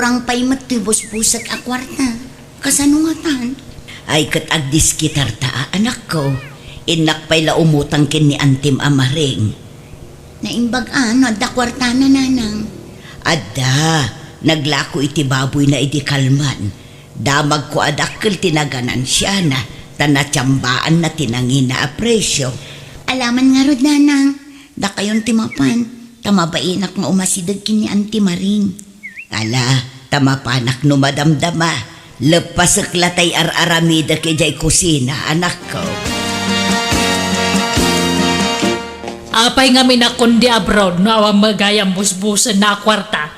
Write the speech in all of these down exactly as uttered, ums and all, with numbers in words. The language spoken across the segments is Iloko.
Kurang pay met ti busbusek a kuarta. Kasano ngatan? Ay, ket agdiskitarta a, anakko. Innak pay la umutang ken ni antim a Maring. Naimbag a, no adda kuartana, nanang? Adda. Naglako iti baboyna idi kalman. Damagko a dakkel ti naganansiana, ta natiambaanna ti nangina a presio. Alaman ngarud, nanang. Dakayon ti mapan, ta mabainak nga umasideg ken ni Auntie Maring. Ala, ta mapanak no madamdama. Leppasek la tay ar-aramidek idiay kusina, anakko. Apay ngamin a kundi abroad no awan met gayam busbusen na a kuarta?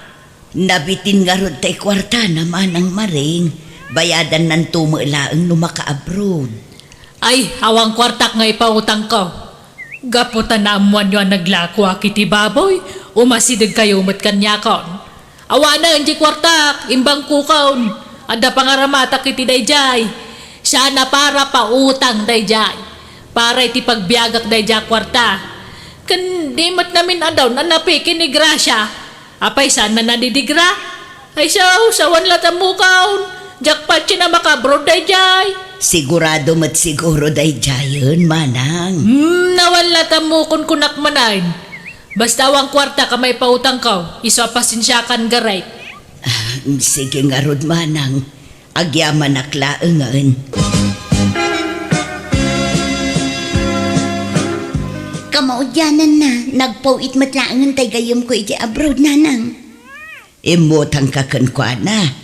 Nabitin ngarud tay kuartana, manang Maring. Bayadannanto met laeng no maka-abroad. Ay, awan kuartak nga ipautangko. Gapu ta naammoanyo a naglakoak iti baboy, umasidegkayo met kaniakon. Awanen diay kuartak, imbangkokon. Adda pangaramatak iti daydiay. Sian a para pautang daydiay. Para iti pagbiagak daydiay a kuarta. Ken di met ngamin a daw nanapi ken ni Gracia. Apay saan a nadidigra? Ay, saw, sawan la ta mukon. Diak patien a maka-abroad daydiay. Sigurado met siguro daydiayen, manang. Hmm, awan la ta mukon kunak manen. Basta awan kuartak a maipautangko, isu a pasensiakan, Gareth. Ah, sige ngarud, manang. Agyamanak laengen. Kamaudiananna, nagpaw-it met laengen tay gayyemko idiay abroad, nanang. Immutangka kenkuana.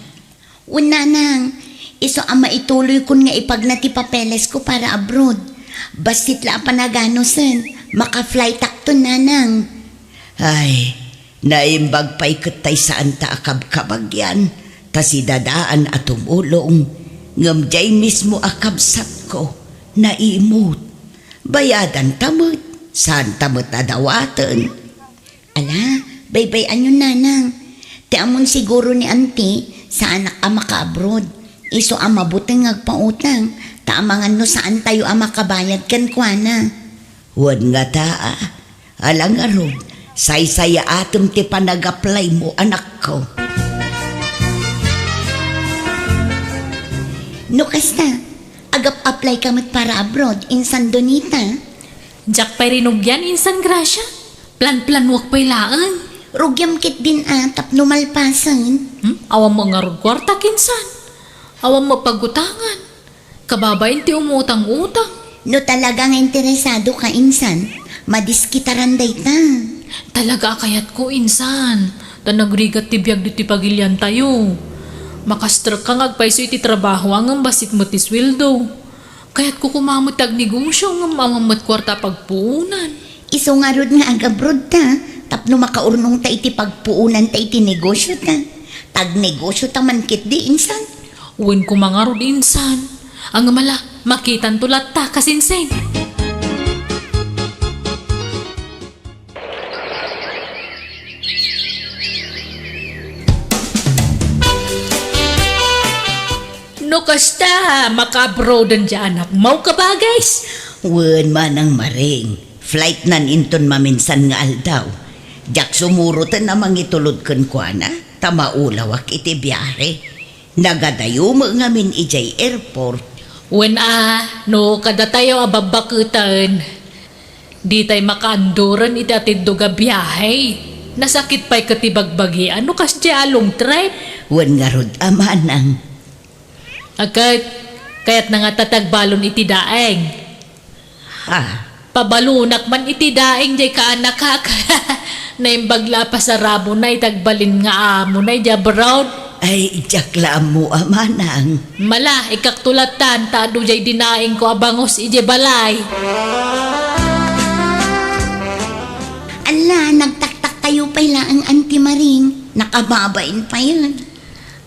Wen, nanang, isu a maituloykon nga ipagna ti papelesko para abroad. Bassit la a panaganusen, maka-flightakton, nanang. Ay, naimbag pay ket tay saanta a kabkabagyan, ta si Dadaan a tumulong, ngem diay mismo a kabsatko, naimut. Bayadanta met, saanta met a dawaten. Ala, baybay-anyon, nanang. Ti ammon siguro ni Auntie, saanak a maka-abroad. Isu a mabuteng nga agpautang, ta amangan no saantayo a makabayad kenkuana. Wen ngata, a. Ala ngarud, saysayaatem ti panag-applymo, anakko. No kasta, agap-applyka met para abroad, insan Donita? Diak pay rinugian, insan Gracia. Planplanuak pay laeng. Rugiam ketdin a tapno malpasen. Hmm? Awan met ngarud kuarta, insan. Awan met pagutangan. Kababain ti umutang-utang. No talaga nga interesadoka, insan, madiskitaran dayta. Talaga a kayatko, insan. Ta nagrigat ti biag ditoy pagiliantayo. Makastrekka nga agpayso iti trabaho a ngem bassit met ti sueldo. Kayatko koma met ti agnegosio ngem awan met kuarta a pagpuonan. Isu ngarud nga agabroadta tapno makaurnongta iti pagpuonanta iti negosiota. Tagnegosiota man ketdi, insan. Wen koma ngarud, insan. Ngem ala, makitanto latta, kasinsin. No kasta, maka-abroaden diay anakmo, kabagis? Wen, manang Maring, flightnan inton maminsan nga aldaw. Diak sumuroten a mangitulod kenkuana, ta maulawak iti biahe. Nagadayo met ngamin idiay airport. Wen a, no kadatayo a babbaketen, ditay makaanduren iti atiddog a biahe. Nasakit pay ket ti bagbagian no kasdiay a long trip. Wen ngarud a manang. Ket, kayatna ngata ti agbalon iti daeng. Ha? Pabalonak man iti daeng diay kaanakak. Naimbag la a pasarabona iti agbalin nga amona idiay abroad. Ay, diak la ammo a manang. Ala, ikkakto lattan, ta adu diay dinaengko a bangus idiay balay. Ala, nagtaktakkayo pay laeng, Auntie Maring. Nakababain payen.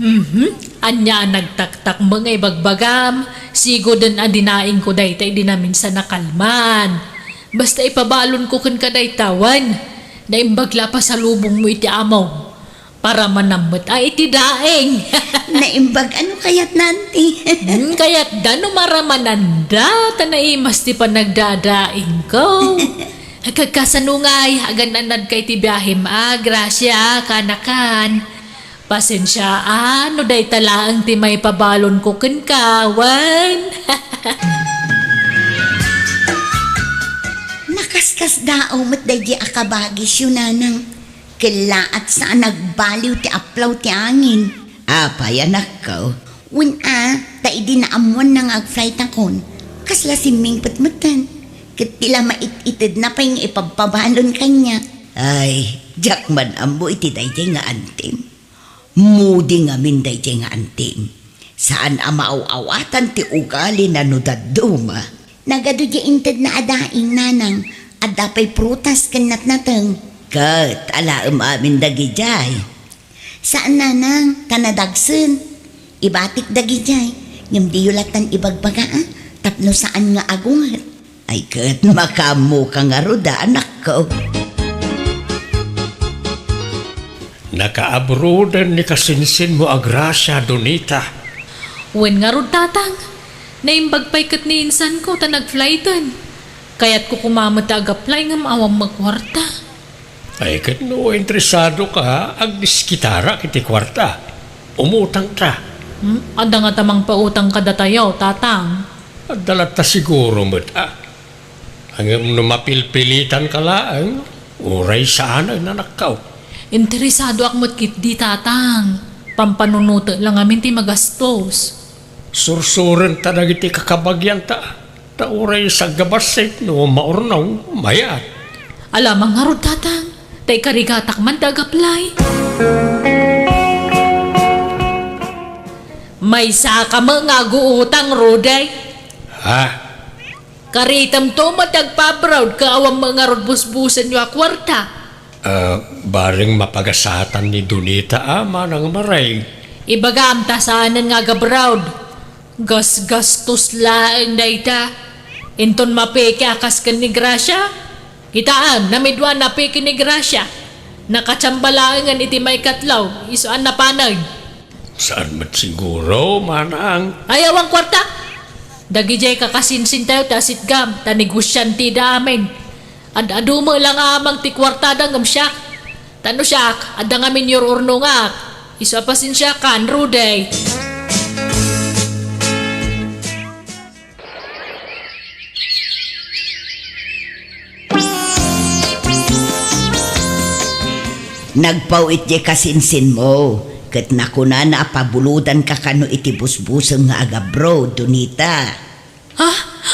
Mhm. Ania a nagtaktakmo nga ibagbagam? Sigoden a dinaengko dayta idi naminsan a kalman. Basta ipabalonko kenka dayta wen. Naimbag la a pasalubongmo iti amom. Paramanam met a iti daeng. Naimbag, ano kayatna, Auntie? Hmm, kayatda no maramananda, ta naimas ti panagdadaengko. Kasano ngay, agan-anadka iti biahem a, Gracia, kaanakan. Pasensia, a, no dayta laeng ti maipabalonko kenka, wen. Nakaskasdaaw met daydi a kabagisyo, nanang. Kellaat saan agbaliw ti aplaw ti angin. Apay, anakko? Wen a, ta idi naammoanna nga agflightakon, kasla simmingpet metten. Ket ti la mait-itedna pay nga ipabpabalon kaniak. Ay, diak man ammo iti daydiay nga antim. Mudi ngamin daydiay nga antim. Saan a maaw-awatan ti ugalina no dadduma. Nagadu diay intedna a daing, nanang. Adda pay prutas ken natnateng. Ket alaem amin dagidiay. Saan, nanang, ta nadagsen. Ibatik dagidiay, ngem diyo lattan ibagbaga, a, tapno saan nga agunget. Ay ket, makaammoka ngarud a, anakko. Nakaabroaden ni kasinsinmo a Gracia, Donita. Wen ngarud, tatang. Naimbag pay ket ni insanko ta nagflighten. Kayatko koma met a agaplay ngem awan met kuarta. Ay, ket no interesadoka, agdiskitarak iti kuarta. Umutangta. Hmm? Adda ngata mangpautang kadatayo, tatang? Adda latta siguro met, a. Ngem no mapilpilitanka laeng, uray saanen, anakko. Interesadoak met ketdi, tatang. Pampanunotek la ngamin ti magastos. Sursurenta dagiti kakabagianta, ta uray saggabassit no maurnong, mayat. Ala, mangarud, tatang, ta ikarigatak man ti agaplay. Maysaka met nga aguutang, Rudy. Ha? Karitemto met ti agpa-abroad ket awan met ngarud busbusenyo a kuarta. Ah, bareng mapagasatan ni Donita a manang mareng. Ibagam ta saanen nga agabroad. Gasgastos laeng dayta. Inton mapeke a kas ken ni Gracia. Kitaem, namidua napeke ni Gracia. Nakachamba laengen iti maikatlo, isu a napanen. Saan met siguro, manang? Ay, awan kuarta. Dagidiay kakasinsintayo ti asitgam, ta negosiantida amin. Ad-adu met la nga amang ti kuartada ngem siak. Ta no siak, adda ngamin yur-urnongak. Isu a pasensiakan, Rudy. Nagpaw-it diay kasinsinmo, ket nakunana a pabulodanka kano iti busbusem nga agabroad, Donita. Ha?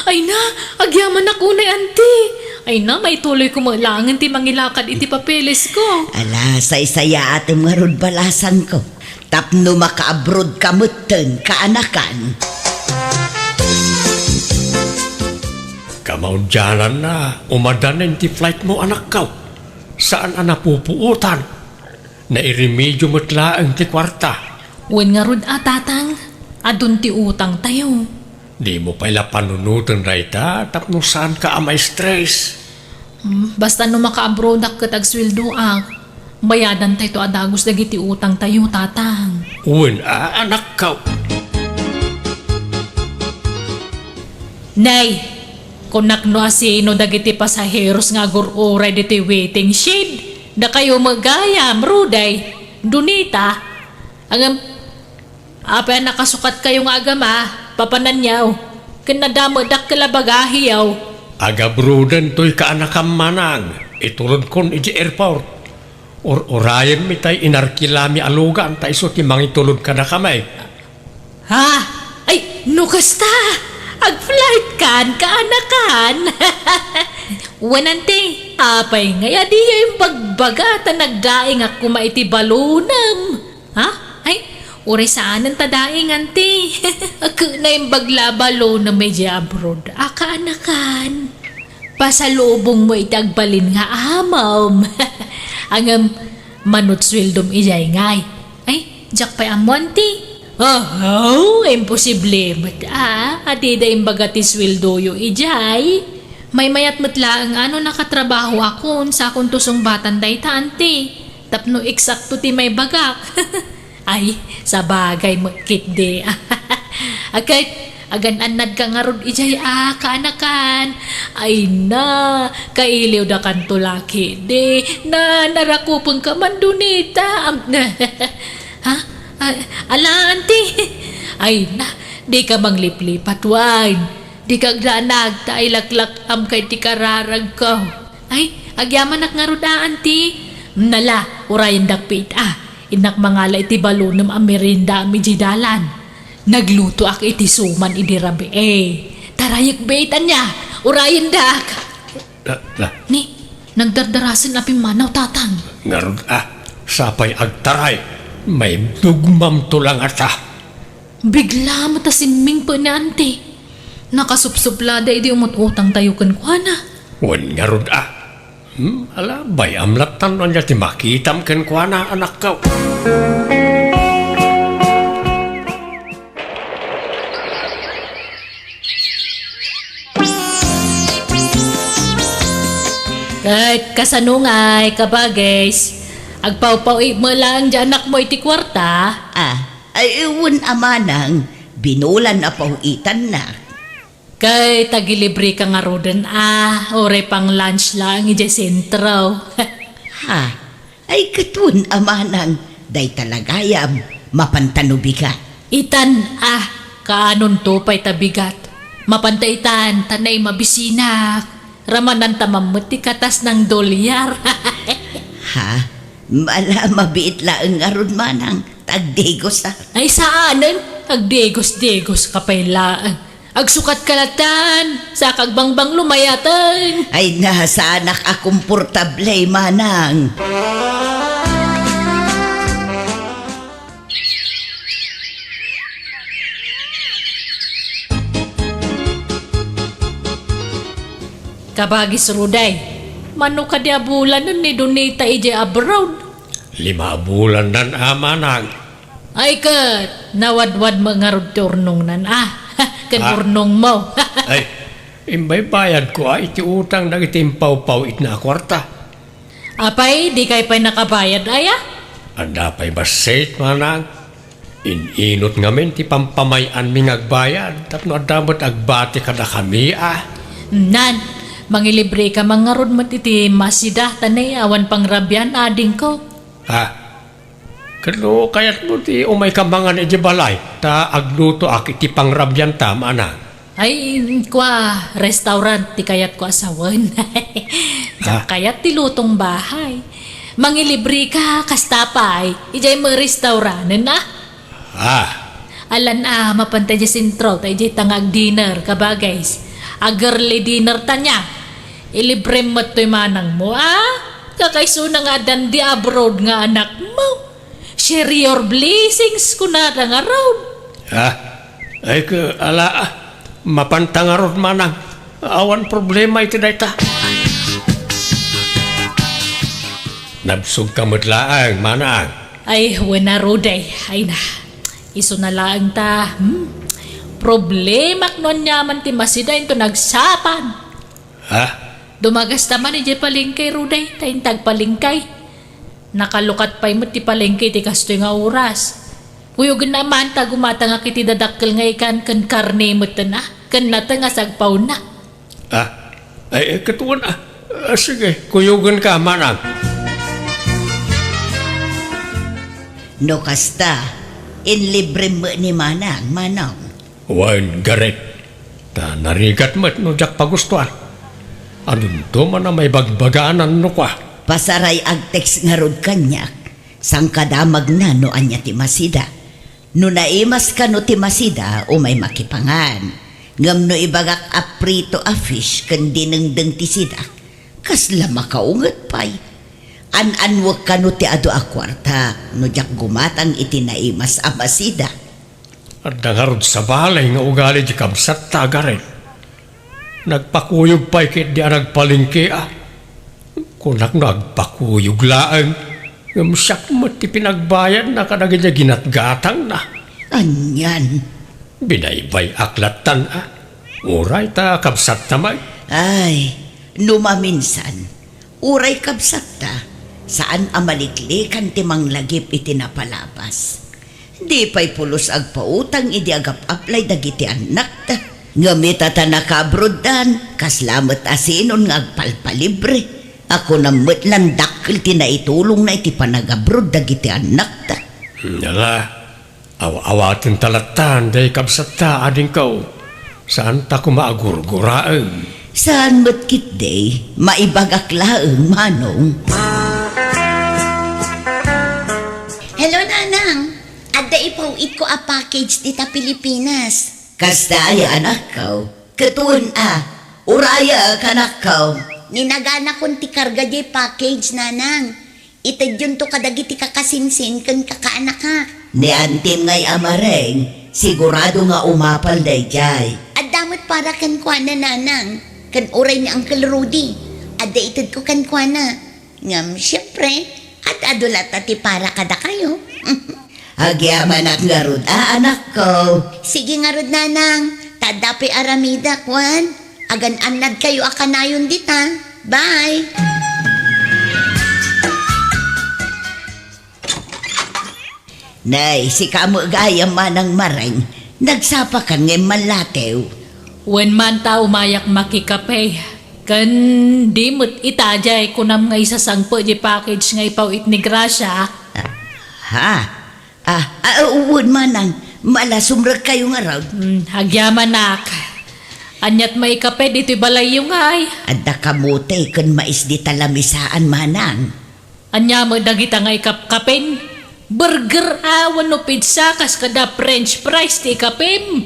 Ay na, agyamanak unay, anti. Ay na, maituloyko met laengen ti mangilakad iti papelesko. Ala, saysayaatem ngarud balasangko. Tapno makaabroadka metten, kaanakan. Kamaudiananna, umadanen ti flightmo, anakko. Saan a napupuotan. Nairemedio met laeng ti kuarta. Wen ngarud a, tatang, adun ti utangtayo. Dimo pay la panunoten dayta tapno saanka a ma-stress. Hmm, basta no makaabroadak ket agsueldoak, bayadantayto a dagus dagiti utangtayo, tatang. Wen a, anakko. Nay, kunak no asino dagiti pasaheros nga agur-uray ditoy waiting shed. Dakayo met gayam, Rudy, Donita. Ngem, apay a nakasukatkayo nga agama, papananyo, ken nadamedakkel a bagahiyo. Agabroaden toy kaanakam, manang, itulodkon idiay airport. Ur-urayenmi tay inarkilami a lugan ta isu ti mangitulod kadakami. Ha? Ay, no kasta, agflightkan, kaanakan. Wen, anti, apay ngay a diyo imbagbaga ta nagdaingak koma iti balonem? Ha? Ay, uray saanen ta daing, anti. Ket naimbag la a balonem idiay abroad a kaanakan. Pasalubongmo iti agbalin nga amom. Ngem, mano't sueldom idiay ngay. Ay, diak pay ammo, anti. Oh, oh, imposible met a, a dida imbaga ti sueldoyo idiay. Maymayat met laeng a no nakatrabahoakon, sakonto sungbatan dayta, anti. Tapno eksakto ti maibagak. Ay, sabagay met ketdi. A ket, agan-annadka ngarud idiay a kaanakan. Ay na, kailiwdakanto la ketdi. Na, narakupenka man, Donita. Am-, Ha? Ah, ala, anti? Ay na, dika mangliplipat wen. Dika agdanag ta ay laklak-amka iti kararagko. Ay, agyamanak ngarud a, anti? Nala, urayendak pay ita. Innak mangala iti balonem a merienda a idiay dalan. Naglutoak iti suman idi rabii. Tarayek bit ania, urayendak. Ah, ah. Ni, nagdardarasen a pimmanaw, Tatang. Ngarud a, sapay agtaray. Maibdugmamto la ngata. Bigla met a simmingpet ni Anti. Nakasupsuplada idi umut-utangtayo kenkuana. Wen ngarud a. Hmm, ala, bay-am lattan no ania ti makitam kenkuana, anakko. Ket kasano ngay, kabagays? Agpawpaw-ik met laeng diay anakmo iti kuarta? Ah, ay, wen a manang, binulan a paw-itanna. Ket agilibreka ngaruden a, uray pang-lunch laeng idiay sentro. Ha? Ay, ket wen a manang, dayta la gayam, mapanta no bigat. Itan a, kaanonto pay ta bigat. Mapanta itan, ta naim a bisinak. Ramananta man met ti katas nang dolyar. Ha? Ala, mabiit laeng ngarud manang, ta agdigos a. Ay, saanen, agdigos-digos ka pay laeng. Agsukat ka lattan, sa kagbangbang lumayaten. Ay, na, saanak a komportable, manang. Kabagis Ruday, mano kadi a bulanen ni Donita idiay abroad? Lima a bulannan a manang. Ay ket, nawadwad met ngarud ti urnongnan a. Ken Ah. urnongmo. Ay, imbaybayadko a iti utang dagiti impawpaw-itna a kuarta. Apay, dikay pay nakabayad aya? Adda pay bassit, manang. In-inut ngamin ti pampamay-anmi nga agbayad tapno adda met agbati kadakami a. Nan, mangilibreka man ngarud met iti Masida ta nay awan pangrabian, adingko. Ha? Ket no kayatmo ti umayka mangan idiay balay, ta aglutoak iti pangrabianta, manang. Ay, kua, restaurant ti kayatko a sawen. Diak Ah. kayat ti lutong bahay. Mangilibreka, kasta pay, idiay met restauranen a. Ah. Alan a, mapanta idiay sentro, ta idiay ta nga ag-dinner, kabagays. Ag-early dinner ta nia. Ilibrem met toy manangmo, a? Kakaisuna nga addan di abroad nga anakmo. Share your blessings, kunada ngarud. Ha? Ay, ke, ala, ah. Mapanta ngarud, manang. Awan problema iti dayta. Nabsogka met laeng, manang. Ay, wen a, Ruday. Ay na. Isuna laeng ta, hmm? Problemak no aniaman ti Masida inton nagsapad. Ha? Dumagasta man idiay palengke, Ruday, ta inton agpalengke. Nakalukat pay met ti palengke iti kastoy nga oras. Kuyogenna man ta gumatangak iti dadakkel nga ikan ken karne metten a, ken nateng a sagpawna. Ah, ay, ay, ket wen a. Ah, sige, kuyogenka, manang. No kasta, inlibrem met ni manang, manang. Wen, Gareth. Ta narigat met no diak pagustuan. Adunto man a maibagbaganan no kua. Pasaray agtext ngarud kaniak, sangkadamagna no ania ti masida. No naimas kano ti masida, umay makipangan. Ngem no ibagak a prito a fish ken dinengdeng ti sidak, kasla makaunget pay. An-anwek kano ti adu a kuarta no diak gumatang iti naimas a masida. Adda ngarud sabali nga ugali ti kabsatta, Gareth. Nagpakuyog pay ketdi a nagpalengke a. Kunak no agpakuyog laeng, ngem siak met ti pinagbayadna kadagiti ginatgatangna. Anian? Binaybay-ak lattan a. Uray ta kabsatta met. Ay, no maminsan, uray kabsatta, saan a maliklikan ti manglagip iti napalabas. Di pay pulos agpautang idi agap-aplay dagiti annakta. Ngem ita ta nakaabroddan, kasla met a sinon nga agpalpalibre. A kunam met lan dakkel ti naitulongna iti panagabrod dagiti annakta. Ala, aw-awaten ta lattan, day kabsatta, adingko. Saan ta koma a gurguraem. Saan met ketdi, maibagak laeng, Manong. Hello, Nanang. Adda ipaw-itko a package dita Pilipinas. Kasta aya, anakko? Ket wen a, urayek, anakko. Ninaganakon ti karga diay package, Nanang. Itedyonto kadagiti kakasinsin ken kakaanakak. Ni antim ngay a mareng, sigurado nga umapal daydiay. Adda met para kenkuana, Nanang, ken uray ni Uncle Rudy. Adda itedko kenkuana. Ngem, siempre, ad-adu latta ti para kadakayo. Agyamanak ngarud a, anakko. Sige ngarud, Nanang. Ta adda pay aramidak, wen. Agan-annadkayo a kanayon dita. Bye! Nay, sika met gayam, Manang Mareng. Nagsapakan nga immallatew. Wen man ta umayak makikape. Ken di met ita diay kunam nga isasangpet diay package nga ipaw-it ni Gracia. Ha? Ah, ah, wen, Manang. Mala, sumrekkayo ngarud. Hmm, agyamanak. Aniat maikape ditoy balayyo ngay? Adda kamote ken mais dita lamisaan, Manang. Ania met dagita nga ikapkapen? Burger a wenno pizza kas kada French fries ti ikapem?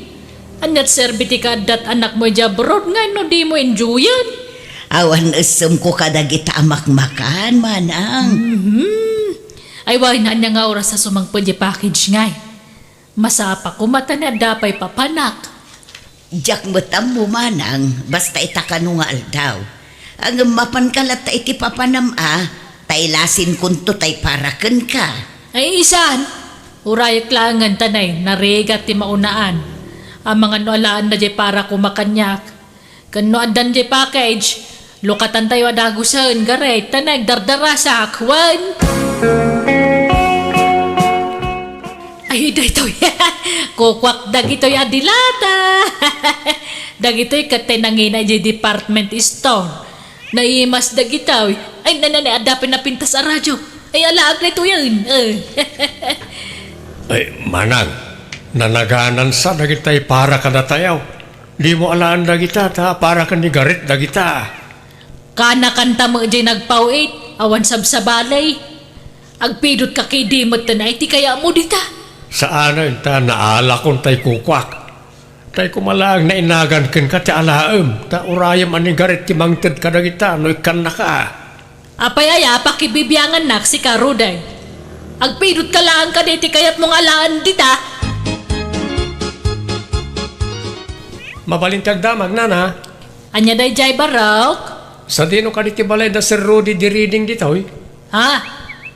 Aniat serbi ti kaaddat anakmo idiay abroad nga no dimo enjoyen? Awan essemko kadagita a makmakan, Manang. Mhm. Ay, wen, ania nga oras a sumangpet diay package ngay? Masapa koma ta ni adda pay papanak. Diak met ammo, Manang, basta ita kano nga aldaw. Ngem mapanka latta iti papanam a, ta ilasinkonto tay para kenka. Ay, isan, urayek laengen ta nay, narigat ti maunaan. Amangan no alaen daydiay para koma kaniak. Ken no addan diay package, lukatantayo a dagusen, Gareth, ta nagdardarasak, wen. Ay, daytoy. Kukuak dagitoy a dilata. Dagitoy ket tay nangina idiay department store. Naimas dagitoy. Ay, nanay, adda pay napintas a radyo. Ay, alaak daytoyen. Eh. Ay, Manang, nanaganansa dagitay para kadatayo. Dimo alaen dagita, ta para ken ni Gareth dagita. Kanakanta met diay nagpaw-it, awan sabsabali. Agpidotka ketdi metten a iti kayatmo dita. Saanen ta naalakon tay kukuak. Tay koma laeng nainagan kenka ti alaem, ta urayem a ni Gareth ti mangted kadagita no ikkannaka. Apay aya a pakibibiangannak, sika, Rudy? Agpidotka laeng kadi ti kayatmo nga alaen dita? Mabalin ti agdamag, nana. Ania daydiay, Barok? Sadino kadi ti balay da Sir Rudy di Reading ditoy? Ha?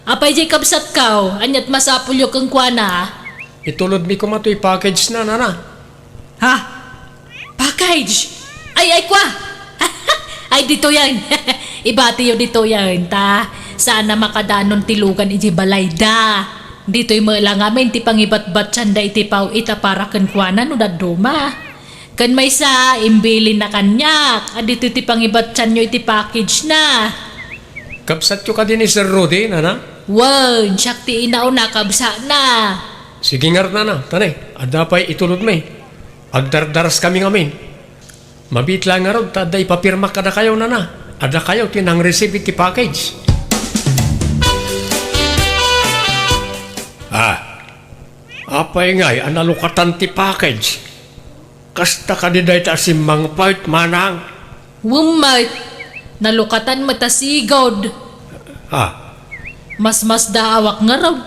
Apay diay kabsatko? Aniat masapulyo kenkuana? Itulodmi koma toy package na, nana. Ha? Package? Ay, ay, kwa! Ay, ditoyen. Ibatiyo ditoyen, ta saan a makadanon ti lugan idiay balayda. Ditoy met la ngamin ti pangibatbatianda iti paw-it a para kenkuana no dadduma. Ken maysa, imbilinna kaniak a ditoy ti pangibattianyo iti package na. Kabsatyo kadi ni Sir Rudy, nana? Wen, siak ti inauna, kabsatna. Sige ngarud, nana, ta ne, adda pay itulodmi. Agdardaraskami ngamin. Mabiit la ngarud ta adda ipapirmak kadakayo, nana. Adakayo ti nang-receive iti package. Ah, apay ngay a nalukatan ti package? Kasta kadi dayta a simmangpet, manang? Wen met, nalukatan met a sigud. Ah. Masmasdaawak ngarud,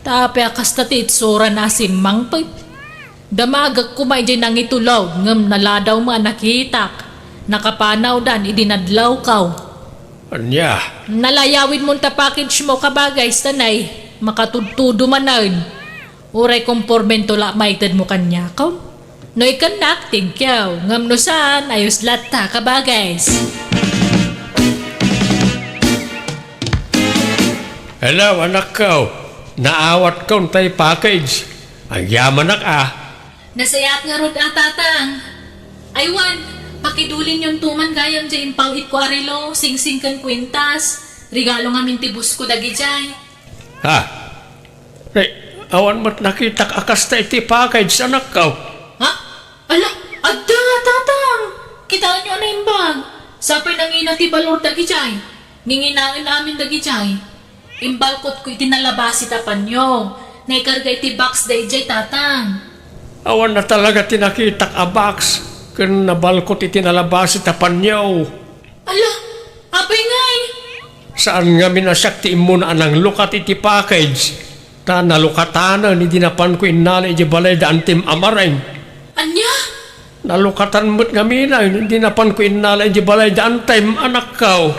ta apay a kasta ti itsurana a simmangpet. Damagek koma idiay nangitulod ngem naladaw met a nakitak. Nakapanawdan idi nadlawko. Ania? Nalayawidmon ta package mo, kabagay, sanay makatudtudo manen. Uray kompormento la maitedmo kaniakon. No ikannak, thank you. Ngem no saan, ayos latta, kabagay. Hello, anakko. Naawatkon tay package. Agyamanak, ah. Nasayaat ngarud a, Tatang. Ay wen, pakidulinyonto man gayam diay impaw-itko a relo, singsing ken kuintas. Regalo ngamin ti boss ko dagidiay. Ha? Ay, Awan met nakitak a kasta iti package, anakko. Ha? Ala, adda, tatang! Kitaenyo a naimbag. Sapay nangina ti balor dagijay. Nginginaen amin dagijay. Imbalkotko iti nalabasi ta panyo. Naikarga iti box dayjay, tatang. Awan na talaga ti nakitak a box ken nabalkot iti nalabasi ta panyo. Ala, apay ngay? Saan ngamin a siak ti immuna a nanglukat iti package, ta nalukatanen idi napanko innala idiay balay da Antim a Mareng. Ania? Nalukatan met ngamin idi napanko innala idiay balay da Antim, anakko.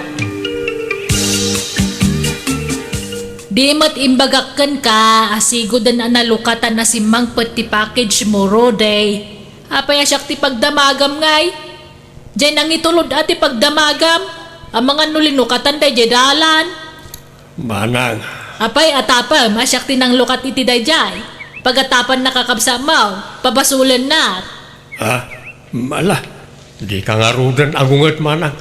Di met imbagak kenka a sigoden a nalukatan a simmangpet ti package mo, Rudy. Apay a siak ti pagdamagam ngay? Jay nangitulod a ti pagdamagam, amangan no linukatan dayjay dalan. Manang. Apay a tapem a siak ti nanglukat iti dayjay? Pagatapan nakakabsamaw, pabasolennak. Ah, mala, dika ngaruden agunget, manang.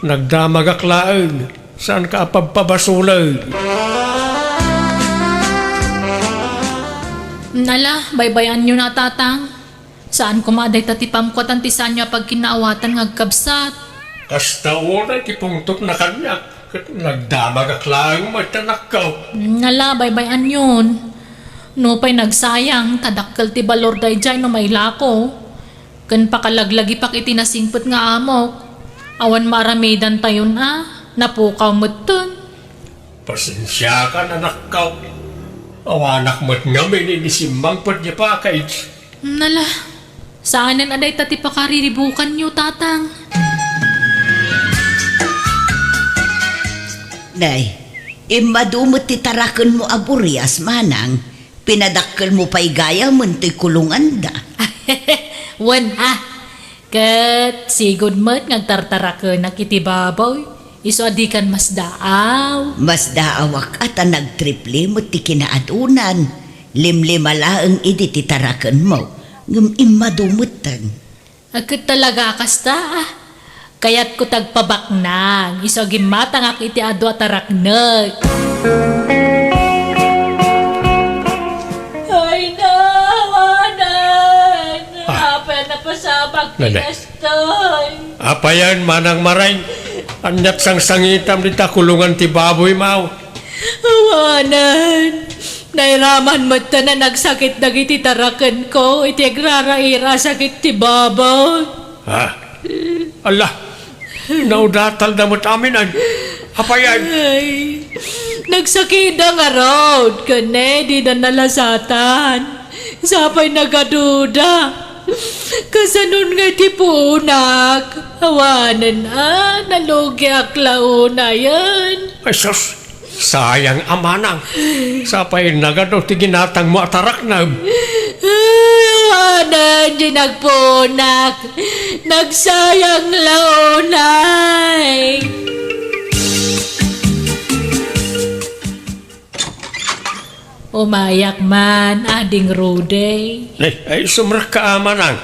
Nagdamagak laeng, saanka a pabpabasolen. Nala, baybay-anyo na, tatang. Saan koma a dayta ti pamkuatan ti saanyo a pagkinaawatan nga agkabsat. Kasta unay ti pungtotna kaniak, ket nagdamagak laeng met, anakko. Nala, baybay-anyon. Nupay nagsayang, ta dakkel ti balor dayjay no mailako. Ken pakalaglagipak iti nasingpet nga amok. Awan maaramidantayon a, napukaw metten. Pasensiakan, anakko. Awanak met ngamin idi simmangpet ti package. Nala, saanen a dayta ti pakariribukanyo, tatang. Nay, immadu met ti tarakenmo a burias, manang. Pinadakkelmo pay gayamen toy kulonganda. Wen a, ket sigud met nga agtartarakenak iti baboy, isu a dikan masdaaw. Masdaawak a ta nagtriple met ti kinaadunan. Limlima laeng idi ti tarakenmo, ngem immadu metten. Ket talaga a kasta, a. Kayatko ti agpabaknang, isu a gimmatangak iti adu a taraknek. Ay, nawanan! Ah. Apay a napasabak ti Nene. Kastoy? Apayen, Manang Mareng? Aniat sangsangitam dita kulongan ti baboy, maw? Awanen. Nairaman metten a nagsakit dagiti tarakenko iti agraraira a sakit ti baboy. Ha? Ala, naudatalda met amin, ay. Apayen? Ay, nagsakitda ngarud, ken ne, dida nalasatan. Sapay nagaduda. Kasanon nga iti puonak? Awanen a, nalugiak la unayen. Ay, sus! Sayang a manang. Sapay nagadu ti ginatangmo a taraknem. Awanen di nagpunak. Nagsayang la unay. Umayak man, Ading Rudy. Ay, ay, sumrekka a manang.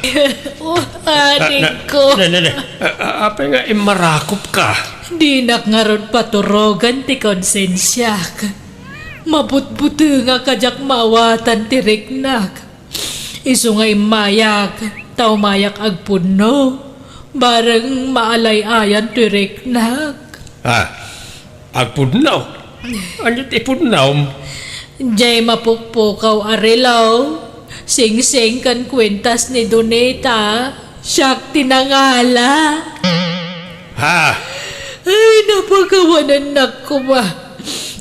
Oh, adingko. Ne, ne, ne. A-, a-, apay nga immarakopka? Dinak ngarud paturogan ti konsensiak. Mabutbutengak a diak maawatan ti riknak. Isu nga immayak, ta umayak agpudno. Bareng maalay-ayan ti riknak. Ah, agpudno? Ania ti ipudnom? Jay mapukpukaw a relo, singsing ken kuentas ni Donita, siak ti nangala. Ha? Ay, napakawanennak koma.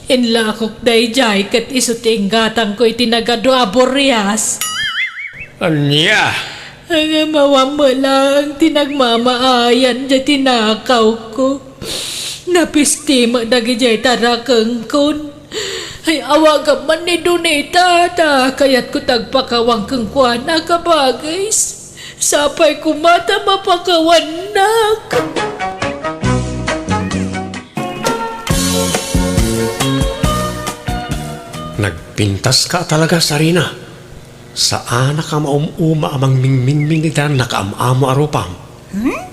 Inlakok dayjay ket isu ti inggatangko iti nagadu a burias. Ania? Ngem awan met laeng ti nagmamaayan diay tinakawko. Napisti met dagidiay tarakengkon. Ay, awagam man ni Donita, ta kayatko ti agpakawang kenkuana, kabagis. Sapay koma ta mapakawannak. Nagpintaska talaga, Sarina. Saanak a maum-uma a mangmingmingming iti nakaam-amo a rupam. Hmm?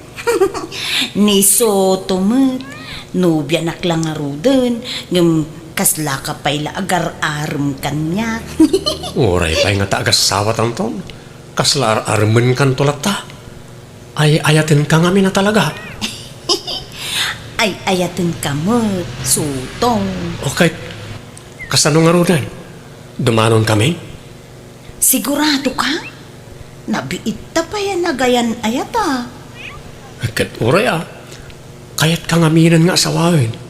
Ni Soto met, nobianak la ngaruden, ngem Kaslaka pay la agar-arem kaniak. Uray pay nga ta agassawatanton, kasla ar-aremenkanto latta. Ay-ayatenka ngamin a talaga. Ay-ayatenka met, Sutong. Okay, kasano ngaruden? Dumanonkamin? Sigurado ka? Nabiitta pay a nagayan-ayata. Ket uray a, kayatka ngaminen nga asawaen.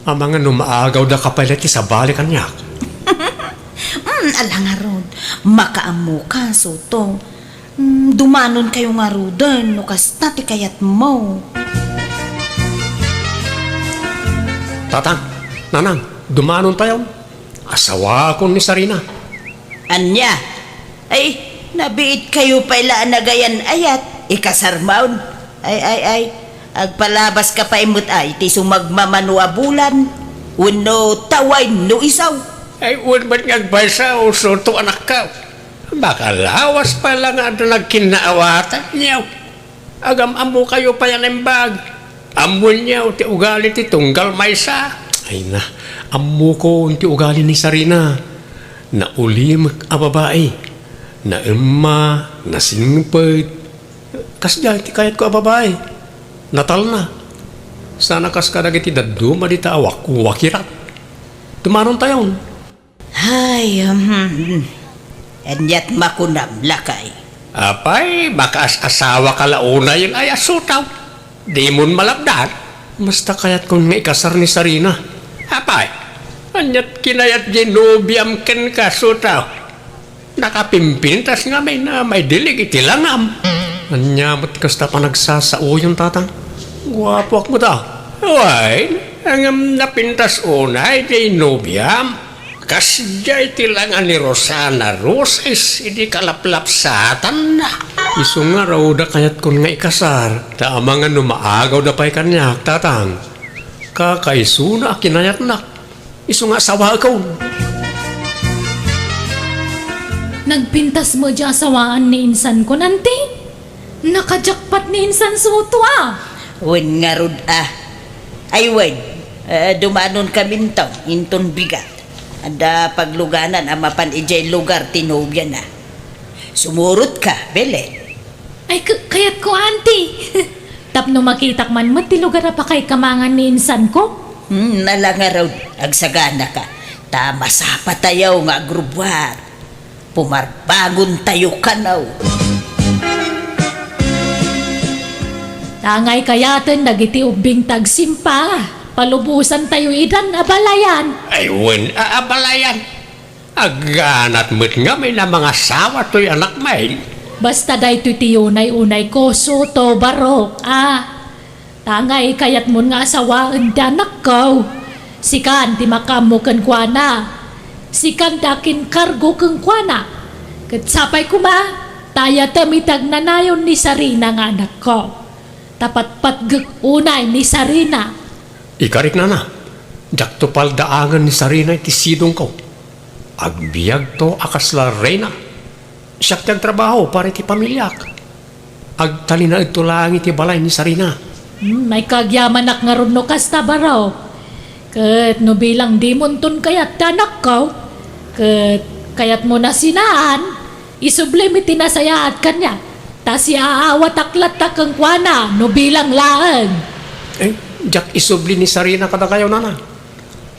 Amangan no maagawda ka pay la iti sabali kaniak. Mm, ala ngarud, makaammoka, Sutong. Mm, dumanonkayo ngaruden no kasta ti kayatmo. Tatang, Nanang, dumanontayon. Asawaakon ni Sarina. Ania? Ay, nabiitkayo pay la a nagayan-ayat. Ikasarmon. Ay, ay, ay. Agpalabaska pay met ay ti sumagmamano a bulan. Wenno ta way no isaw. Ay, wen met nga agpaysa, Sutong anakko. Makalawas pay la nga adda nagkinnaawatan, nyaw. Agam-ammokayo pay a naimbag. Ammonyo ti ugali ti tunggal maysa. Ay na, ammokon ti ugali ni Sarina. Naulimek a babai. Naemma, nasingpet. Kasdiay ti kayatko a babai. Natalna. Sana kas kadagiti dadduma dita a wakirat. Dumanontayon. Ay, hmm. Aniat makunam, lakay? Apay, makaas-asawaka la unayen ay a Sutong. Dimon malabdan. Basta kayatkon nga ikasar ni Sarina. Apay, aniat kinayat ti nobiam kenka, Sutong? Nakapimpintas ngamin a maidilig iti langam. Ania met kasta panagsasaoyon, Tatang? Guapoak met a. Wen, ngem napintas unay ti nobiam. Kasdiay ti langa ni Rosana Roses idi kalaplapsatanna. Isu ngarud a kayatkon nga ikasar, ta amangan no maagawda pay kaniak, Tatang. Kakaisuna a kinayatnak. Isu nga asawaekon. Nagpintas met diay asawaan ni insankon, Auntie? Naka-jackpot ni insan Sutong a. Wen ngarud a. Ay wen, eh, dumanonkaminto inton bigat. Adda pagluganan a mapan idiay lugar ti nobiana. Sumurotka, Belen. Ay, k-, kayatko, Auntie. Tapno makitak man met ti lugar a pakaikamangan ni insanko. Hmm, ala ngarud, agsaganaka. Ta masapatayo nga agrubbuar. Pumarbangontayo kano. Tangay kayaten dagiti ubbing tagsimpa, palubosantayo idan a balayan. Ay, wen a, a balayan. Agganat met ngamin a mangasawa toy anakmi. Basta daytoy ti unay-unayko, Sutong, Barok, a. Tangay kayatmon nga asawaen ti anakko. Sikan ti makaammo kenkuana. Sikan ti akinkargo kenkuana. Ket sapay koma, ta ayatem iti agnanayon ni Sarina nga anakko. Ta patpatgek unay ni Sarina. Ikarik, nana, diakto paldaangen ni Sarina iti sidongko. Agbiagto a kasla reyna. Siak ti agtrabaho para iti pamiliak. Agtalinaedto laeng iti balay ni Sarina. Hmm, ay kagyamanak ngarud no kasta, Barok. Ket no bilang dimonton kayat ti anakko, ket kayatmo a sinaan, isublim iti nasayaat kaniak, ta siaawatak latta kenkuana no bilang laeng. Eh, diak isubli ni Sarina kadakayo, nana.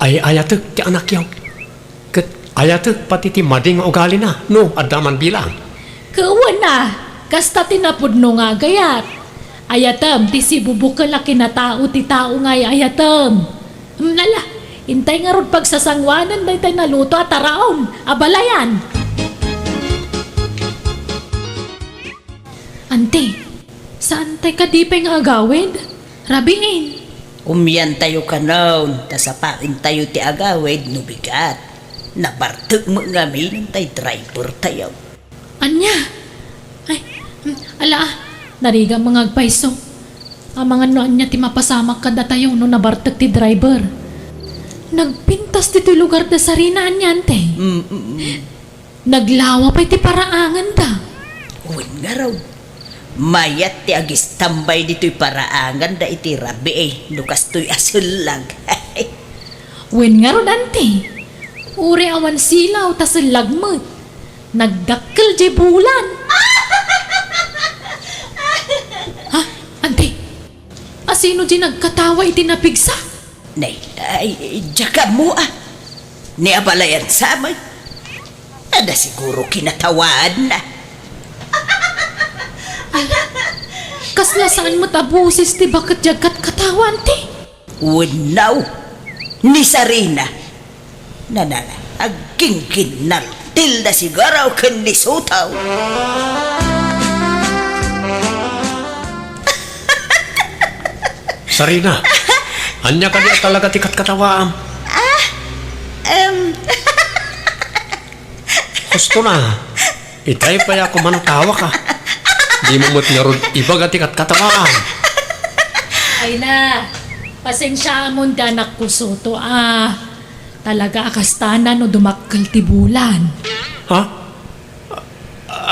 Ay-ayatek ti anakyo. Ket ayatek pati ti madi nga ugalina, no adda man bilang. Ket wen a, kasta ti napudno nga agayat. Ayatem ti sibubukel a kinatao ti tao nga ay-ayatem. Hmm, ala, intay ngarud pagsasangoanan daytay naluto a taraon a balayan. Auntie, saantay kadi pay nga agawid? Rabiin. Umiantayo kanon, ta sapaentayo ti agawid no bigat. Nabartek met ngamin tay driver tayo. Ania? Ay, mm, ala, ah, narigat nga agpayso. Amangan no ania ti mapasamak kadatayo no nabartek ti driver. Nagpintas ditoy lugar da Sarina, ania, Auntie? Mm, mm, mm. Naglawa pay ti paraanganda. Wen ngarud, mayat ti agistambay ditoy paraanganda iti rabii no kastoy a sellag. Wen ngarud, anti. Uray awan silaw ta sellag met. Nagdakkel diay bulan. Ha? Anti. Asino diay nagkatawa iti napigsa? Nay, ay, diak ammo, a. Ni abalayan sa met. Adda siguro kinatawaanna. Ay, kasla saan met a boses ti baket diay agkatkatawa, anti? Wenno, ni Sarina. Nanana, agginginnaltilda siguro ken ni Sotaw. Sarina, ania kadi a talaga ti katkatawaam? Ah, em. Husto na. Itay pay a kuman a tawak, a. Dimo met ngarud ibaga ti katkatawaam. Ay na, pasensiaamon ti anakko, Soto, a. Talaga a kasta no dumakkel ti bulan. Ha?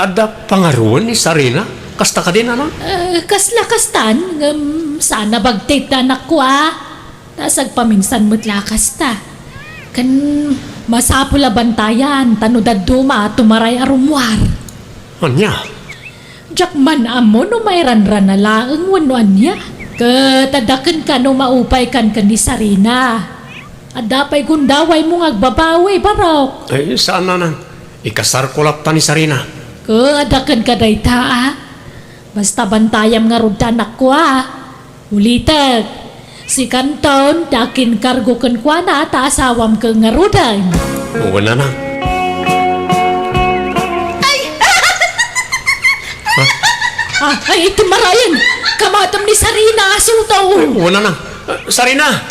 Adda pangaruem ni Sarina? Kasta kadi, nanang? Eh, kasla kastan, ngem saan a bagtit ti anakko, a. Ta sagpaminsan met la kasta. Ken masapul a bantayan, ta no dadduma, tumaray a rummuar. Ania? Diak man ammo no mairanrana laeng wenno ania. Ket adda kenka no maupaykan ken ni Sarina. Adda pay gundawaymo nga agbabawi, Barok. Ay, saan, nanang. Ikasarko latta ni Sarina. Ket adda kenka dayta, a. Basta bantayam ngarud ti anakko, a. Ulitek, sikanton ti akinkargo kenkuana ta asawam ket ngaruden. Wen, nanang. Ay! Ah, ay, iti marayen! Kamatem ni Sarina, a Sotaw! Wen, nanang. Sarina!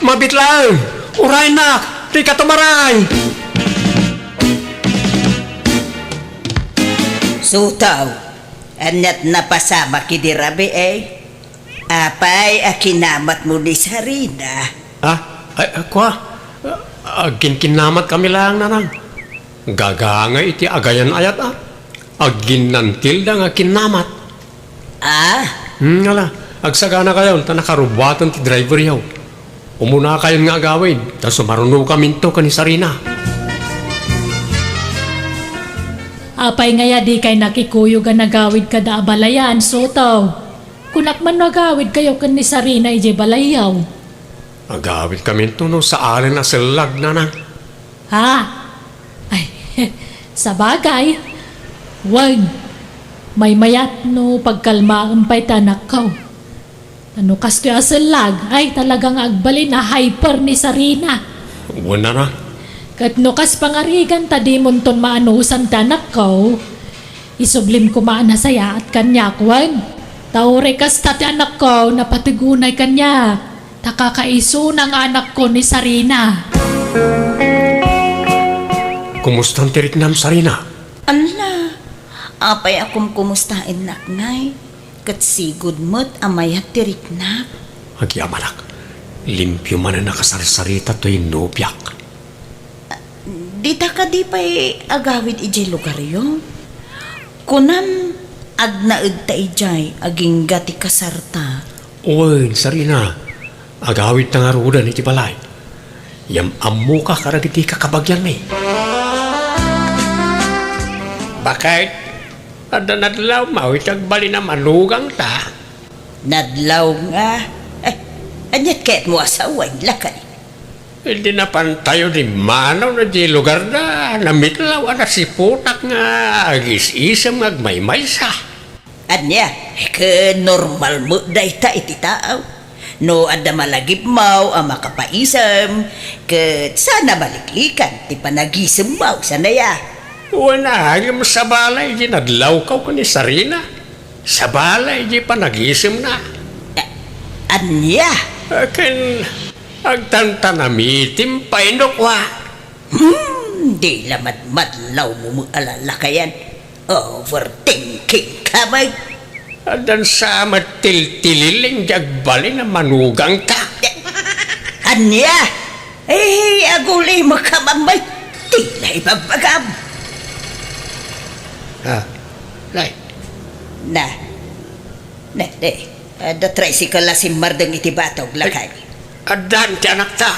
Mabit laeng! Uraynak! Dika tumaray! Sotaw, aniat napasamak idi rabii? Apay a kinamatmo ni Sarina? Ah, ay, ah, kua? Agkinkinnamat kami laeng, nanang. Gagangay iti agayan-ayat, a. Agginnantilda nga kinnamat. Ah? Hmm, ala, agsaganakayon ta nakarubuaten ti driveryo. Umunakayon nga agawid, ta sumarunokaminto ken ni Sarina. Apay ngay a dikay nakikuyog a nagawid kada abalayan, Sotaw? Kunak man no agawidkayo ken ni Sarina idiay balayyo. Agawidkaminto no saalen a sellag, nanang. Ha? Ay, sabagay. Wen, maymayat no pagkalmaem pay ti anakko. Ta no kastoy a sellag, ay, talaga nga agbalin a hyper ni Sarina. Wen, nanang. Ket no kas pangarigan ta dimonton maanusan ti anakko, isublim koma a nasayaat kaniak, wen. Ta uray kasta ti anakko, napateg unay kaniak. Ta kakaisuna nga anakko ni Sarina. Kumustan ti riknam, Sarina? Ala, apay a kumkumustaennak, nay? Ket sigud met a mayat ti riknak. Agyamanak, limpio manen a kasarsarita toy nobiak. Dita kadi pay agawid idiay lugaryo? Kunam, agnaedta idiay agingga ti kasarta. Wen, Sarina, agawidta ngaruden iti balay. Yam-ammoka kadagiti kakabagianmi. Baket, adda nadlawmo iti agbalin a manugangta? Nadlaw nga? Eh, aniat kayatmo a sawen, lakay? Idi napantayo dimmanaw na di lugarda, namitlaw a nasiputak nga agis-isem nga agmaymaysa. Ania, ket normal met dayta iti tao. No adda malagipmo a makapaisem, ket saan a maliklikan ti panagisemmo, saan aya? Wen, ngem sabali idi nadlawko ken ni Sarina. Sabali idi panagisemna. A-, ania? Ken agtantanamitim pay no kua. Hmm, di la madmadlawmo met a lalakayan. Overthinking ka met. Addan sa met tiltililing di agbalin a manugangta. Ania? Eh, agulimo ka, Mamay. Di la ibagbagam. Ah, nay. Na. Ne, ne. Adda tricycle a simmardeng iti batog, lakay. Addan ti anakta.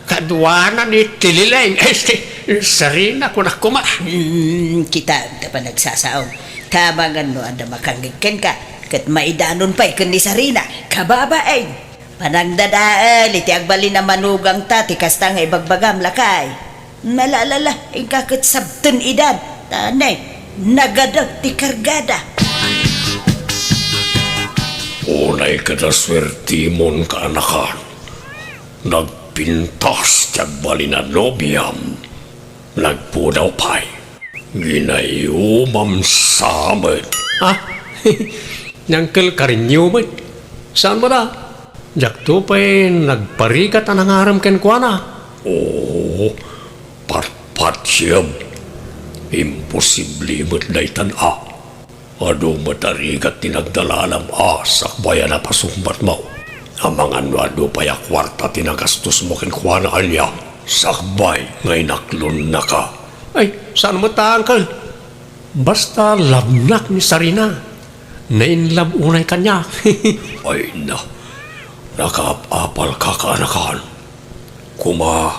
Ka, Aduana ni Tilileng. Este, Sarina, kunak koma. Hmm, kita, ta panagsasaom. Tamangan no adda makangngeg kenka, ket maidanon pay ken ni Sarina. Kababain. Panangdadael iti agbalin a manugangta ti kasta nga ibagbagam, lakay. Malalala, inka ket sabten idan. Tane, nagada ti kargada. Unay kada suertimon, kaanakan. Nagpintas ti agbalin a nobiam. Nagpudaw pay. Ginayumam sa met. Ha? Ni Uncle Karinyo met. Saan met a? Diakto pay nagparigat a nangarem kenkuana. Oo, patpatiem. Imposible met daytan a. Adu met a rigat ti nagdalalam a sakbay a napasungbatmo. Amangan no adu pay a kuarta ti nagastosmo kenkuana ania, sakbay nga inaklonnaka. Ay, saan met a, Uncle? Basta labnak ni Sarina. Na-in love unay kaniak. Ay na, nakaap-apalka, kaanakan. Koma,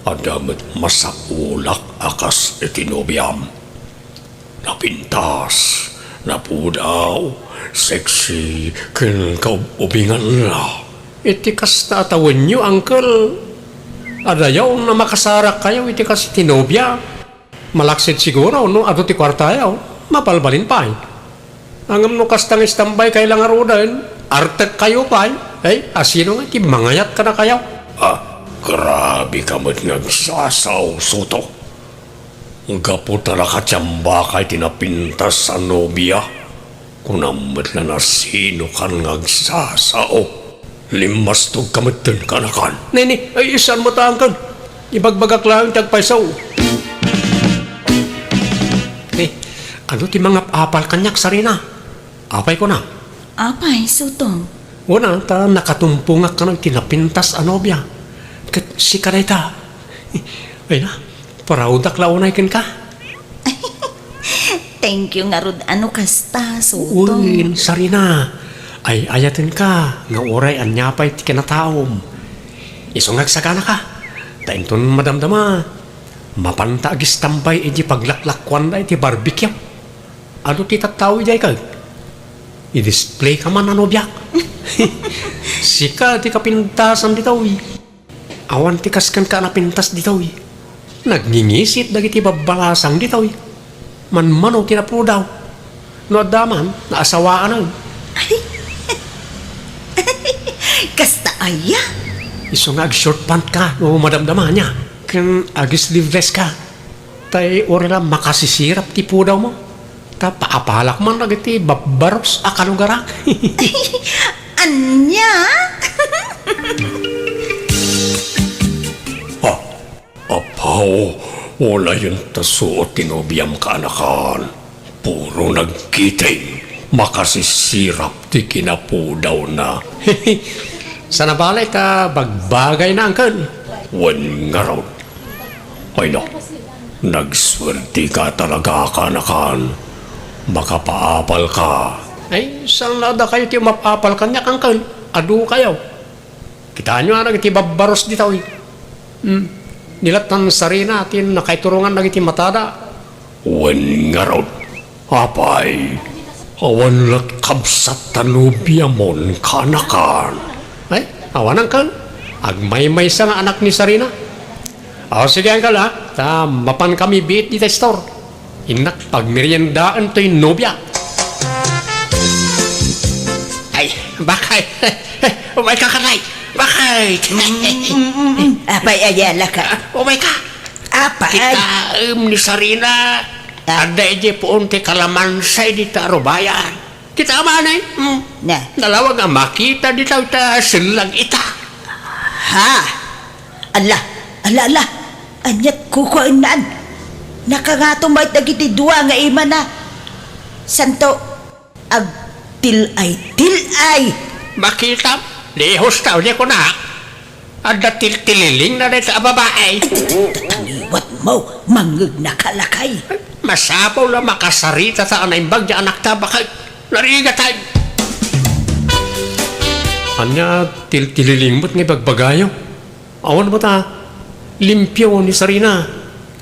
adda met masapulak a kas iti nobiam. Napintas, napudaw, sexy, ken kaub-ubinganna. Iti kasta a tawenyo, Uncle, adayaw a makasarakkayo iti kas iti nobia. Malaksid siguro no adu ti kuartayo, mabalbalin pay. Ngem no kasta nga istambay kay la ngaruden, artekkayo pay. Ay, asino nga ti mangayat kadakayo? Ah, grabe ka met nga agsasao, Soto. Gapu ta nakatiambaka iti napintas a nobia, kunam met la no asino kan nga agsasao. Limmastog ka metten, kaanakan. Nini, ay, saan met a, Uncle? Ibagbagak laeng ti agpayso. Eh, adu ti mangap-apal kaniak, Sarina? Apay kuna? Apay, Soto? Una, ta nakatumpongak kano iti napintas a nobia. Ket sika dayta. Ay na, proud-ak la unay kenka. Thank you ngarud a no kasta, Soto. Uy, Sarina. Ay-ayatenka nga uray ania pay ti kinataom. Isu nga agsaganaka. Ta inton madamdama, mapanta agistambay iti paglaklakkuanda iti barbecue. Adu ti tattao idiay kag? I-displayka man a nobiak. Sika ti kapintasan ditoy. Awan ti kas kenka a napintas ditoy. Nagngingisit dagiti babbalasang ditoy. Manmano ti napudaw. No adda man, naasawaanan. Kasta aya? Isu nga ag-short pant ka no madamdama ania. Ken ag-sleeveless ka. Tay uray la makasisirap ti pudawmo. Ta paapalak man dagiti babbaros a kalugarak. Ania? Ah, apaw, unayen ta suot ti nobiam, kaanakan. Puro nagkiting, makasisirap ti kinapudawna. Saan a bale ta bagbagayna, Uncle. Wen ngarud. Ay na, nagsuerteka talaga, kaanakan. Makapaapalka. Ay, saan a dakayo ti umap-apal kaniak, Uncle? Adukayo. Kitaenyo a dagiti babbaros ditoy. Hmm. Ni la tan Sarina ti nakaiturongan dagiti matada. Wen ngarud. Apay, awan la kabsat ta nobiamon, kaanakan. Ay, awan, Uncle. Agmaymaysa nga anak ni Sarina. O, sige, Uncle, ha? Ta mapankami biit dita store. Innak pagmeriendaen toy nobia. Ay, bakay. Umayka, kanay. Bakay. Mm, mm, mm, mm. Apay, ayala ka. Ah, umayka. Apay. Kitaem ni Sarina. Ah. Adda idiay puon ti kalamansa dita arubayan. Kita man, ay? Hmm. Na. Nalawag a makita dita ta sellag ita. Ha? Ala, ala, ala. Aniat kukuaennan? Nakangato met dagiti dua nga imana. Santo, agtil-ay-til-ay. Makitam, dihos ta, udi kunak. Adda tiltililingna dayta a babai. Ay, tangtang liwatmo, mangngegnaka, lakay. Masapul a makasarita ta a naimbag ti anakta, baket. Narigat, ay. Ania tiltililing met nga ibagbagayo? Awan met a limpio ni Sarina.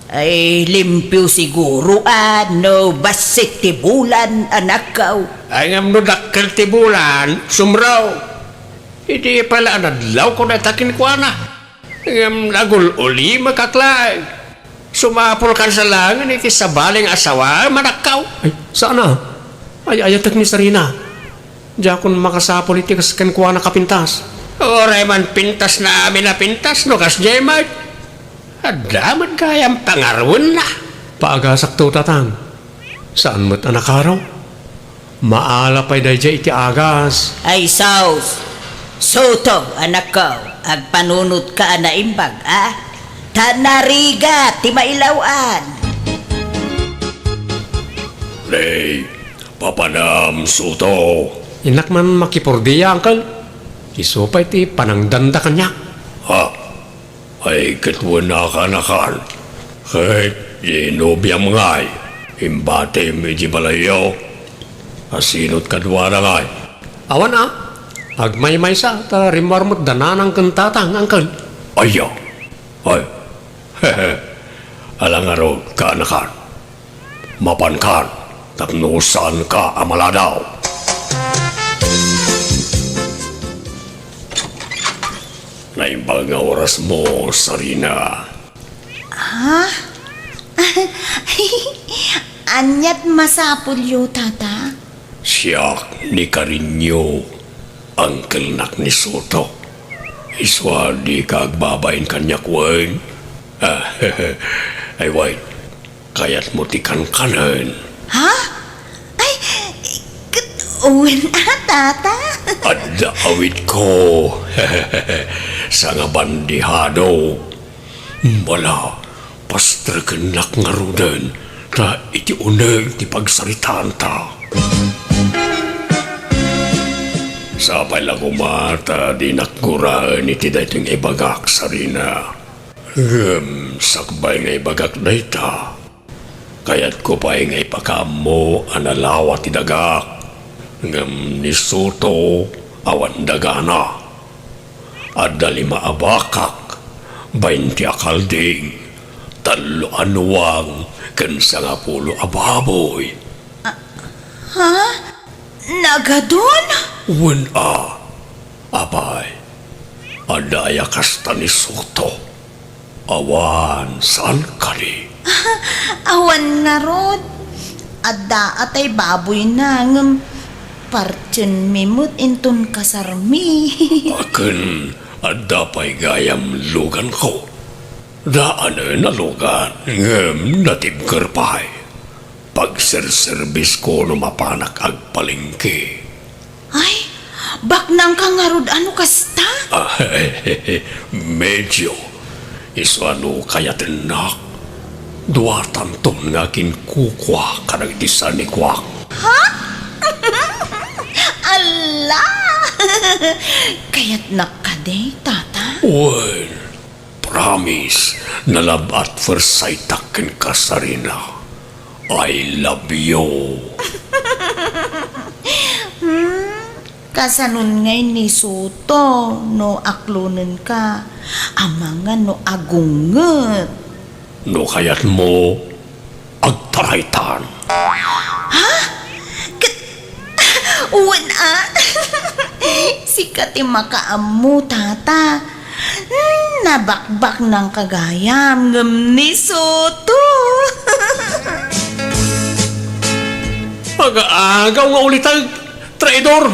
Ay, limpio siguro a no bassit ti bulan, anakko. Ay, ngem no dakkel ti bulan, sumro. Idi pala a nadlawko dayta kenkuana. Ngem nagul-ulimekak laeng. Sumapulkan sa laengen iti sabali nga asawaem, anakko. Ay, saan a? Ay-ayatek ni Sarina. Diakon makasapul iti kas kenkuana a pintas. Uray man pintas na amin a pintas no kasdiay met. Adda met gayam pangaruenna. Paagasakto, tatang. Saan met a nakaro? Maala pay daydiay iti agas. Ay sus! Soto, anakko, agpanunotka a naimbag, a? Ta narigat ti mailaw-an. Nay, papanam, Soto. Innak man makipordia, uncle. Isu pay ti panangdanda kaniak. Ha? Ay, ket wen a kaanakan. Ket, ti nobiam ngay, imbatim iti balayyo. Asinot kaduana ngay? Awan a. Agmaymaysa, ta rimmuar met da nanang ken tatang, uncle. Aya. Ay. Ala ngarud, kaanakan. Mapankan tapno saanka a maladaw. Naimbag nga orasmo, Sarina. Ha? Aniat masapulyo, tata? Siak ni Karinyo, angkelnak ni Soto. Isu a dika agbabain kaniak wen? Ay, wen. Kayatmo ti kankanen? Ha? Ay, ket wen a, tata? Adda awitko. Sangabandihado. Ala, pastrekennak ngaruden, ta iti uneg ti pagsaritaanta. Sapay la koma ta dinak guraen iti daytoy nga ibagak, Sarina. Ngem sakbay nga ibagak dayta, kayatko pay nga ipakaammo a nalawa ti dagak, ngem ni Soto awan dagana. Adda lima a bakak, baynte a kalding, tallo a nuang, ken sangapulo a baboy. Ha? Nagadun? Wen a, apay, adda aya kasta ni Soto? Awan, saan kadi? Awan ngarud. Adda a tay baboyna, ngem partienmi met inton kasarmi. Akin, adda pay gayam luganko. Daanen a lugan, ngem natibker pay. Pagserserbisko no mapanak agpalengke. Ay, baknangka ngarud a no kasta? Ah, medyo. Isu a no kayatennak, duatanton nga kinkukua kadagiti sanikuak. Ha? Ala! Kayatnak kadi, tata? Wen, Promise, na love at first sight-ak kenka, Sarina. I love you. Hmm, kasanon ngay ni Soto no aklonenka, amangan no agunget. No kayatmo, agtaraytan. Ha? Ket, wen a. Sika ti makaammo, tata. Hmm, nabakbaknangka gayam, ngem ni Soto. Aga-agaw nga uliteg, traidor!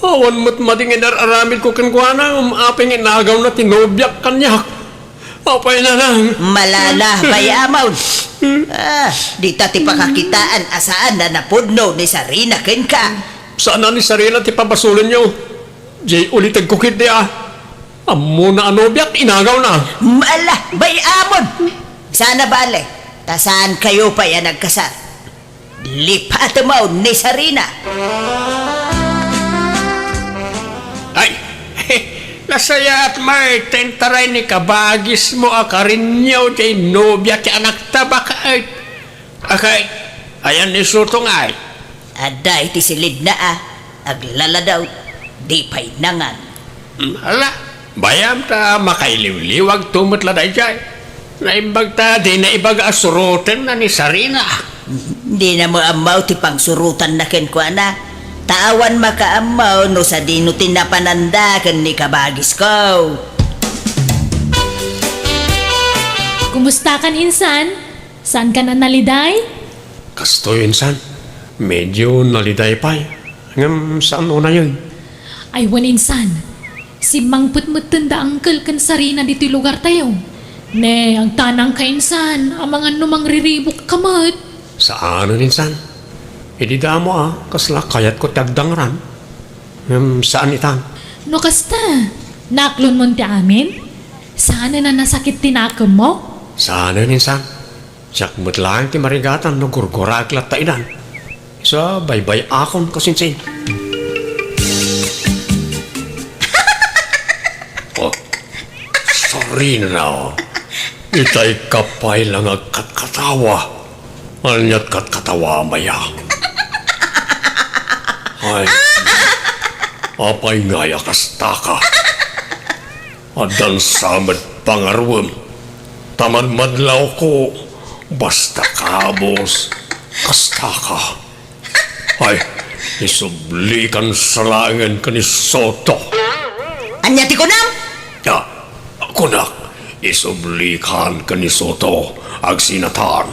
Awan met madi nga inar-aramidko kenkuana, ngem apay nga inagawna ti nobiak kaniak? Apay, nanang? Malala, bay-amon. Ah, dita ti pakakitaan a saan a napudno ni Sarina kenka. Saan a ni Sarina ti pabasolenyo. Jay ulitegko ketdi a. Ammona a nobiak, inagawna. Ala, bay-amon. Saan a bale, ta saankayo pay a nagkasar. Lipatemon ni Sarina. Ay, nasayaat met ta intaray ni kabagismo a Karinyo ti nobia ti anakta, baket. Aket, ayan ni Soto ngay? Adda iti silidna a, aglaladaw, di pay nangan. Hmm, ala, Bayam ta makailiwliwagto met la daydiay. Naimbag ta dina ibaga a surotenna ni Sarina. Dina met ammo ti pangsurotanna kenkuana. Ta awan makaammo no sadino ti napananda ken ni kabagisko. Kumustakan, insan? Saankan a naliday? Kastoy, insan. Medyo naliday pay. Ngem saan unayen? Ay, wen, insan. Simmangpet metten da Uncle ken Sarina ditoy lugartayo. Ne, agtanangka, insan, amangan no mangriribukka met. Saanen, insan. Idi damo a, kasla kayatko ti agdangran. Ngem saan itan. No kasta, naaklonmon ti amin? Saanen a nasakit ti nakemmo? Saanen, insan. Siak met laeng ti marigatan no gurguraek latta idan. Isu a baybay-akon kasinsin. Oh, sorry na. Itay ka pay la nga agkatkatawa. Ania't katkatawa, Maya? Ay, apay ngay a kastaka? Addan sa met pangaruem. Ta madmadlawko, basta kabus, kastaka. Ay, isublikan sa laengen ken ni Soto. Ania ti kunam? Ah, kunak, isublikan ken ni Soto, agsinatan.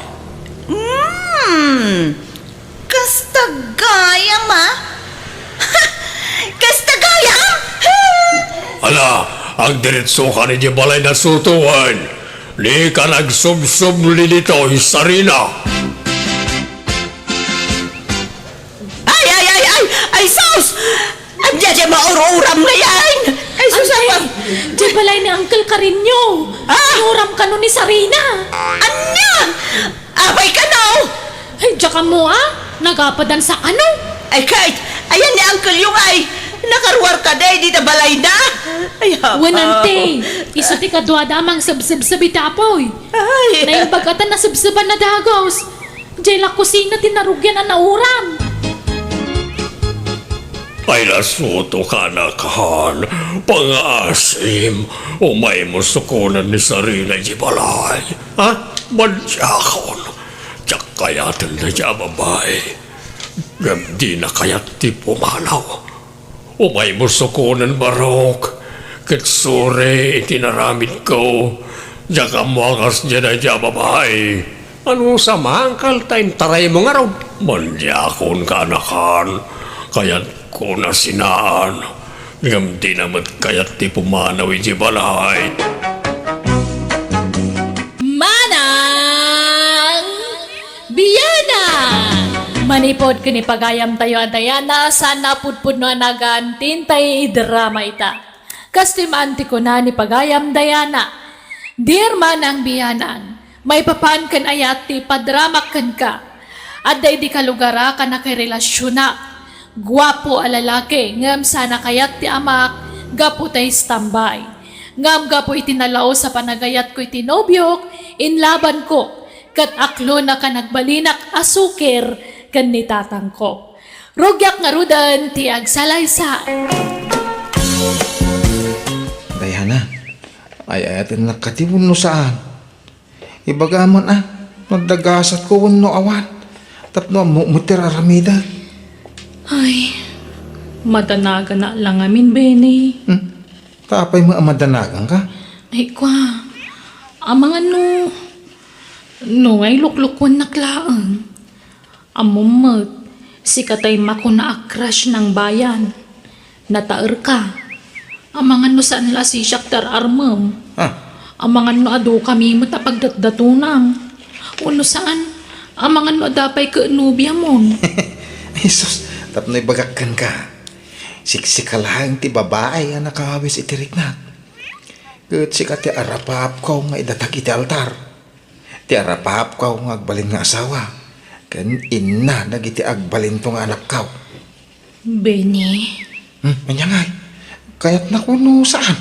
Hmm, kasta gayam, a? Kasta gayam? Ala, agdiritsokan idiay balay na Soto wen. Dikan agsubsubli ditoy Sarina. Ay, ay, ay, ay! Ay, sus! Ania diay maur-uram ngay? Ay, sus, Ante, apa? Diay balay ni Uncle Carino. Ah! Ay, uram kano ni Sarina. Ania? Apay kano? Ay, diak ammo, a? Nagapadan sa kano? Ay, ket, ayan ni Uncle Yung ay. Nakaruar kadi dita balayna? Ay, apa? Wen, ante, isu ti kaduada a mangsubsubsub iti apuy. Ay. Naimbag a ta nasubsuban a dagus. Diay la kusina ti narugian a nauram. Ay, la Soto, kanakan, pangaasim, umaymo sukonen ni Sarina idiay balay. Ha? Madiakon. Diak kayaten daydiay a babai. Ngem dina kayat ti pumanaw. Umaymo sukonen, Barok, ket suri iti naramidko. Diak ammo a kasdiay daydiay a babai. Ano sa mangkal ta intaraymo ngarud? Madiakon, kanakan. Kayatko nasinaan. Ngem dina met kayat ti pumanaw idiay balay. Manang Biana! Manipud ken ni pagayamtayo a Diana, saan a pudpudno a nagaan ti intay idrama ita. Kas ti maan ti kuna ni pagayam Diana, Dear Manang Bianang, maipapan ken ayat ti ipadramak kenka. Adda idi kalugara a nakirelasionak. Guapo a lalaki, ngem saan a kayat ti amak gapu ta istambay. Ngem gapu iti nalaus a panagayatko iti nobiok, inlabanko, ket aklonak a nagbalinak a sukir ken ni tatangko. Rugiak ngaruden ti agsalaysay. Diana, ay-ayatennak kadi wenno saan? Ibagam man a, no adda gasatko wenno awan, tapno ammok met ti ar-aramidek. Ay, madanaganak la ngamin, Benny. Hmm? Ta apay met a madanaganka? Ay, kua, amangan no, no nga iluklukuennak laeng. Ammom met, sika tay makuna a crush nang bayan. Nataerka. Amangan no saan la a sisiak ti ar-armem. Ah. Amangan no adu kami met a pagdatdatonam. Wenno saan, amangan no adda pay ket nobiamon. Ay sus, tapno ibagak kenka. Siksika laeng ti babai a nakawis iti riknak. Ket sika ti arapapko nga idatag iti altar. Ti arapapko nga agbalin nga asawa, ken inna dagiti agbalinko nga anakko. Benny. Hmm, ania ngay? Kayatnak wenno saan?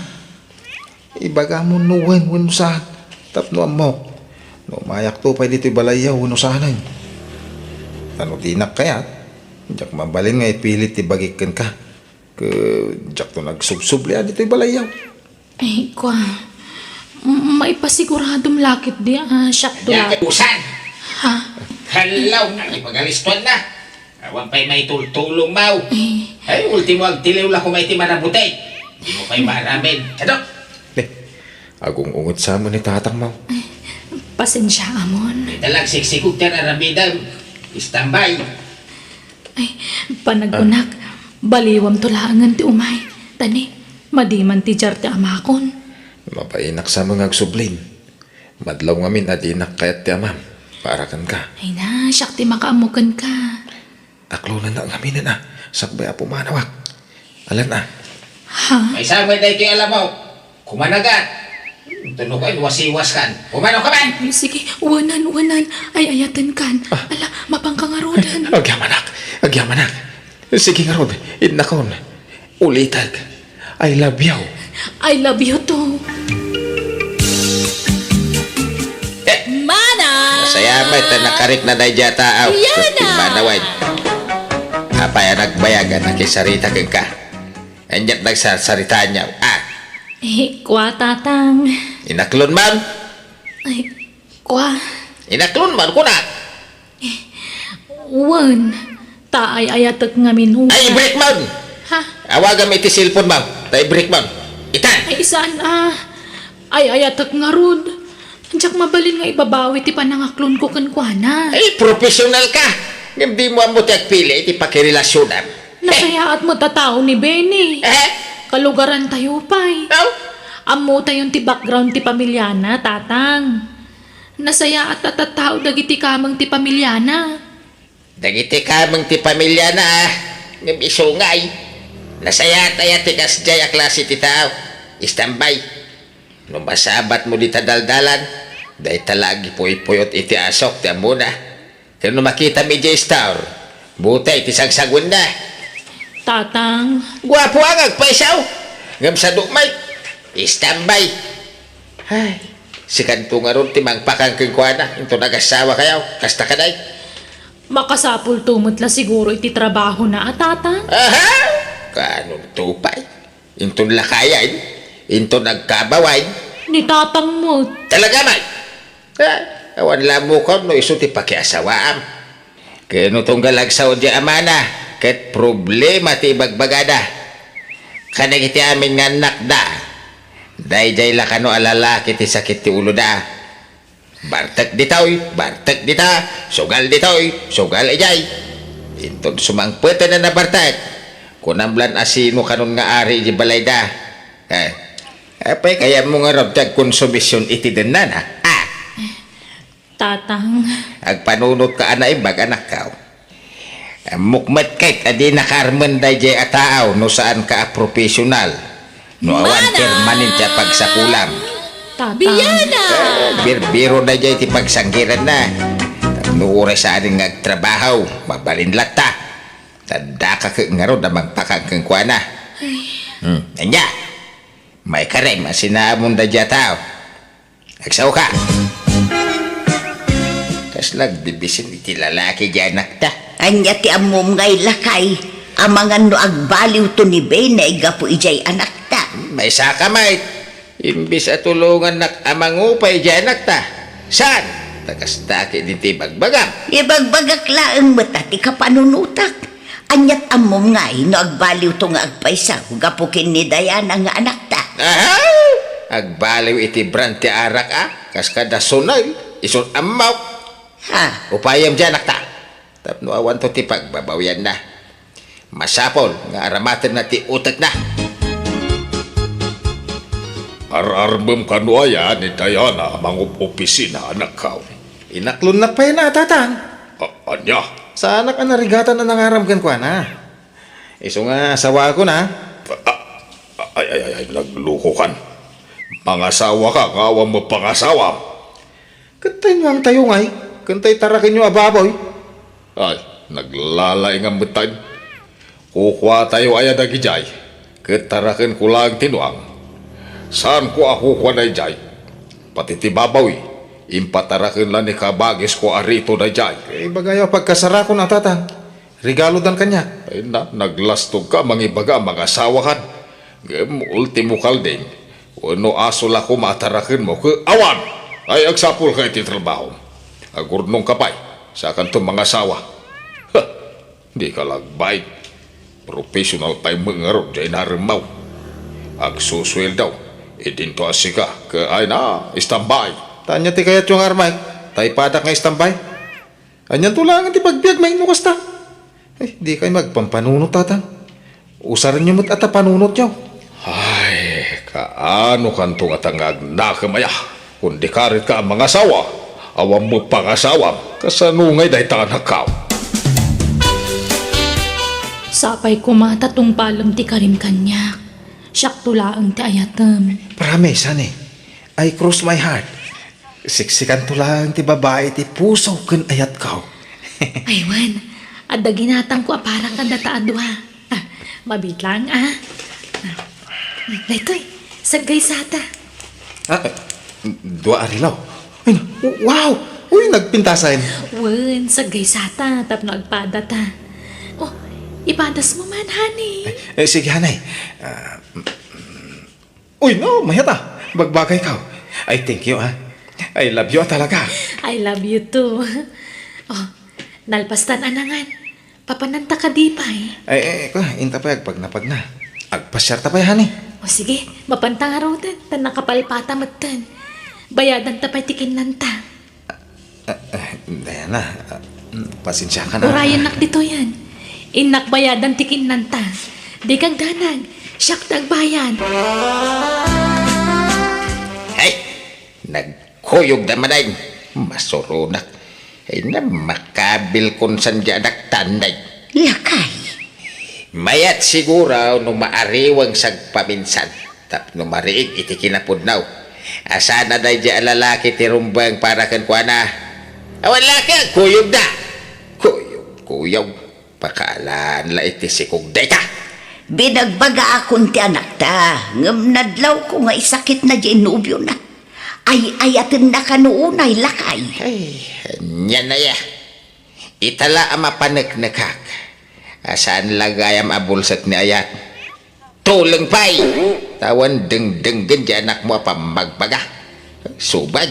Ibagam no wen wenno saan, tapno ammok no mayakto pay ditoy balayyo wenno saanen. Ta no dinak kayat, diak mabalin nga ipilit ti bagik kenka. Ket diakto nagsubsubli a ditoy balayyo. Ay, kwa. M-, maipasiguradom la ketdi a siak to la. Diak usan. Ha? Hello, ang ipagalistuan na. Awan pay maitultulong, Maw. Eh. Ay, ultimo, agtiliw la koma iti marabutek. Dimo pay maaramen. Ano? Eh, agung-unget sa met ni tatang, Maw. Pasensia, Amon. Ita lang, siksikog ti aramidem. Istambay. Ay, panagkunak, ah, baliwam to laengen ti umay. Tani, madi man ti diar ti amakon. Mabainak sa met nga agsublin. Madlaw ngamin a dinak kayat ti amam para kenka. Ay na, siak ti makaammo kenka. Taklonan na ngamin a, sakbay a pumanawak. Alan a. Ha? Maysa met daytoy a lamaw. Kumanagan. Tuno ka, wasiwas kan. Kumano ka man? Sige, wanan, wanan. Ay, ayaten kan. Ah. Ala, mapangka ngaruden. Agyamanak. Agyamanak. Sige ngarud, innakon. Ulitek. I love you. I love you too. Eh. Mana! Masaya met ta nakarikna daydiay a tao. Yana! Ket pimmanawen. Apay a nagbayag a nakisarita kenka? Ania't nagsarsaritaanyo? Ah. Eh, kwa, Tatang. Inaklon man? Ay, kwa. Inaklon man, kunak. Wen, ta ay-ayatek ngamin. Ay, ibreak man! Ha? Awagam iti cellphone mo. Ta ibreak man. Itan! Ay, saan a? Ay-ayatek ngarud. Diak mabalin nga ibabawi ti panangaklonko kenkuana. Ay, professional ka! Ngem dimo ammo ti agpili iti pakirelasionam. Nasayaat met a tao ni Benny. Eh? Kalugarantayo pay. Aw? Ammotayon ti background ti pamiliana, Tatang. Nasayaat a tattao dagiti kameng ti pamiliana. Dagiti kameng ti pamiliana, ah, ngem isu ngay. Nasayaat aya ti kasdiay a klase ti tao? Istambay. No masabatmo dita daldalan, dayta la agipuypuyot iti asok ti ammona. Ken no makitam idiay store, butay ti sagsaguenna. Tatang. Guapo nga agpaisaw. Ngem sadu met. Istambay. Ay, sikanto ngarud ti mangpakang kenkuana, inton agasawakayo. Kasta kadi? Makasapulto met la siguro iti trabahona a, Tatang? Aha! Kaanonto pay? Inton lakayen? Inton agkabawayen? Ni Tatang met. Talaga man? Ah, awan la ammokan no isu ti pakiasawaam. Ken no tunggal agsao diay amana, ket problema ti ibagbagada. Kadagiti amin nga annakda, daydiay la kano a lalaki ti sakit ti uloda. Bartek ditoy, bartek dita, sugal ditoy, sugal idiay. Inton sumangpeten a nabartek, kunam lan a sino kanon nga ari idiay balayda. Eh, apay kayatmo ngarud ti agkonsumision iti dennana? Ah! Tatang. Agpanunotka a naimbag, anakko. Ammok met ket a dinaka armen daydiay a tao no saanka a professional, no awan Mana! Permanente a pagsakulam. Tatang. Biana! Eh, birbiro daydiay ti pagsanggiranna. Tapno uray saanen nga agtrabaho, mabalin latta. Addaka ket ngarud a mangpakang kenkuana. Ay. Hmm, ania? Maikarem a sinaamon daydiay a tao. Agsaoka. Kasla agbibisin iti lalaki diay anakta. Ania ti ammom nga lakay, amangan no agbaliwto ni Bene gapu idiay anakta? Maysaka met. Imbes a tulongannak a mangupay idiay anakta, saan? Ta kasta ket iti ibagbagam. Ibagbagak laeng met a ti kapanunotak. Aniat ammom ngay no agbaliwto nga agpayso gapu ken ni Diana nga anakta? Aha! Agbaliw iti brand ti arak a, kas kada Sunel, isun ammok. Ha? Upayem diay anakta. Tapno awanto ti pagbabawianna. Masapul nga aramatenna ti utekna. Ar-armem kano aya ni Diana a mangob-opisina, anakko? Inaklonnak pay na, Tatang. A-, ania? Saanak a narigatan a nangaram kenkuana. Isu nga asawakon, a. A-, a-, ay, ay, ay, ay, naglukokan. Mangasawaka nga awan met pangasawam. Ket tay nuangtayo ngay, ken tay tarakenyo a baboy? Ay, naglalaingam metten. Kukuatayo aya dagidiay, ket tarakenko laeng ti nuang. Saanko a kukua daydiay. Pati ti baboy, impataraken la ni kabagisko a Rito daydiay. Ibagayo a pagkasarakon a, Tatang. Regalodan kaniak. Ay na, naglastogka a mangibaga a mangasawakan. Ngem ultimo kalding, Wenno aso la koma a tarakenmo ket awan! Ay, agsapulka iti trabahom. Agurnongka pay, sakanto mangasawa. Ha! Dika lagbay. Professional pay met ngarud diay naremmaw. Agsusueldo, idinto a sika, ket ay na, istambay. Ta ania ti kayatyo nga armek? Ta ipadak nga istambay? Anianto laeng ti pagbiag, mainno kasta? Ay, dikay agpampanunot, Tatang. Usarenyo met a ta panunotyo. Ay, kaano kanto ngata nga agnakem aya? Kundi karit ka a mangasawa, awan met pangasawam, kasano ngay dayta anakkaw? Sapay koma ta tungpalem ti karim kaniak. Siakto laeng ti ayatem. Promise, honey. I cross my heart. Siksikanto laeng ti babai ti puso ken ayatko. Ay, wen, adda ginatangko a para kadata a dua. Ah, mabiit laeng, ah. Ah, daytoy, saggaysata. Ah, eh, dua a relo. Ay, wow! Uy, nagpintasen. Wen, saggaysata, tapno agpadata. Oh, ipadas mo man, honey. Eh, eh, sige, honey. Ah, Uy, no, mayat a. Bagbagaykaw. Ay, thank you, ah. I love you, ah, talaga. I love you too. Oh, nalpastan a nangan. Papananta kadi pay? Ay, eh, kwa, inta pay agpagnapagna. Agpasiarta pay, honey. O sige, mapanta ngaruden, ta nakapalpata metten. Bayadanta pay ti kinnanta. Ah, ah, Diana, ah, mm, pasensiakan a. Urayennak ditoyen. Innak bayadan ti kinnanta. Dika agdanag, siak ti agbayad. Ay, nagkuyogda manen. Masuronak. Ay, na makabilkon saan diay anakta, nay. Lakay. Mayat siguro no maariweng sagpaminsan tapno mariing iti kinapudno. Asana daydiay a lalaki ti rumbeng para kenkuana. Awan la ket kuyogda. Kuyog, kuyog. Pakaalan la iti sikog dayta. Binagbagaakon ti anakta, ngem nadlawko nga isakitna diay nobiona. Ay-ayatenna kano unay, lakay. Ay, ania aya. Ita la a mapaneknekak. A saan la gayam a bulsek ni ayat. Tuleng pay! Ta awan dengdenggen diay anakmo a pammagbaga. Subad.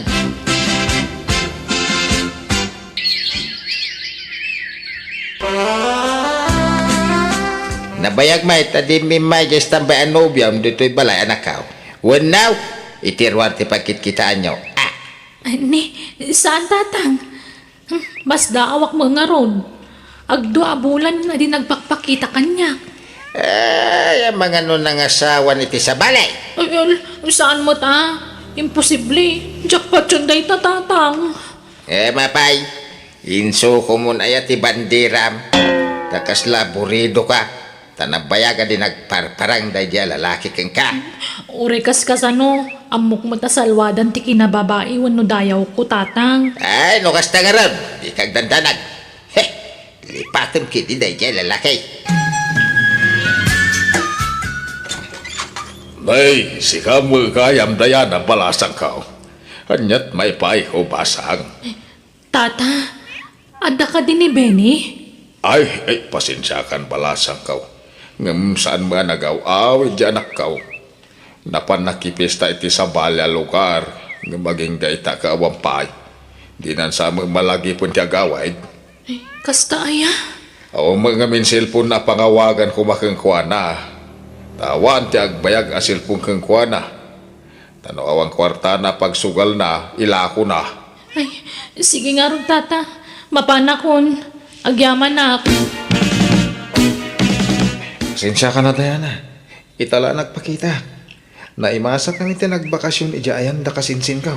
Nabayag met a dimmi immay diay istambay a nobiom ditoy balay, anakko. Wenno, iti ruar ti pagkitkitaanyo. Ah. Ay, ni, saan, Tatang? Hmm, masdaawak met ngarud. Agdua a bulan a di nagpakpakita kaniak. Ay, amangan no nangasawan iti sabali. Ay, al-, saan met a? Imposible. Jackpot yun dayta, Tatang. Eh, mapay. Insukomon aya ti banderam. Ta kasla aburido ka. Ta nabayag a di nagparparang daydiay a lalaki kenka. Uray kas kasano, ammok met a salwadan ti kinababai wenno dayawko, Tatang. Ay, no kasta ngarud, dika agdandanag. He, lipatem ketdi daydiay a lalaki. Nay, sika met gayam, Diana, balasangko. Aniat maipay ko, basang? Tata, adda kadi ni Benny? Ay, ay, pasensiakan, balasangko. Ngem saan met a nagaw-awid diay anakko. Napan nakipista iti sabali a lugar, ngem agingga ita ket awan pay. Dinan sa met malagipen ti agawid. Ay, kasta aya? Awan met ngamin cellphone a pangawagan koma kenkuana. Ta awan ti agbayag a cellphone kenkuana. Ta no awan kuartana a pagsugalna, ilakona. Ay, sige ngarud, Tata. Mapanakon. Agyamanak. Pasensiakan a, Diana. Ita la a nagpakita. Naimasak ngamin ti nagbakasyon idiay ayan da kasinsinko.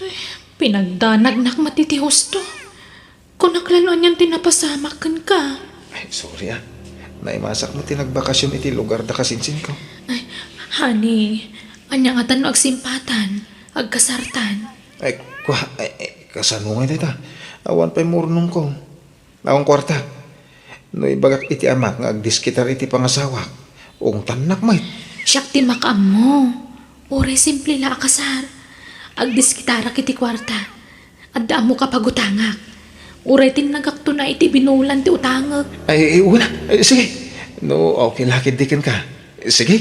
Ay, pinagdanagnak met iti husto. Kunak la no anian ti napasamak kenka. Ay, sorry, ah. Naimasak met ti nagbakasyon iti lugar da kasinsinko. Ay, honey, ania ngatan no agsimpatan, agkasartan? Ay, kwa, ay, ay, kasano ngay dayta? Awan pay murnongko. Awan kuarta. No ibagak iti amak nga agdiskitar iti pangasawak, ungtannak met. Siak ti makaammo. Uray simple la a kasar. Agdiskitarak iti kuarta. Adda ammok a pagutangak. Uray tinnagakto na iti binulan ti utangek. Ay, ay, wala. Ay, sige. No, okay la ketdi kenka. Sige.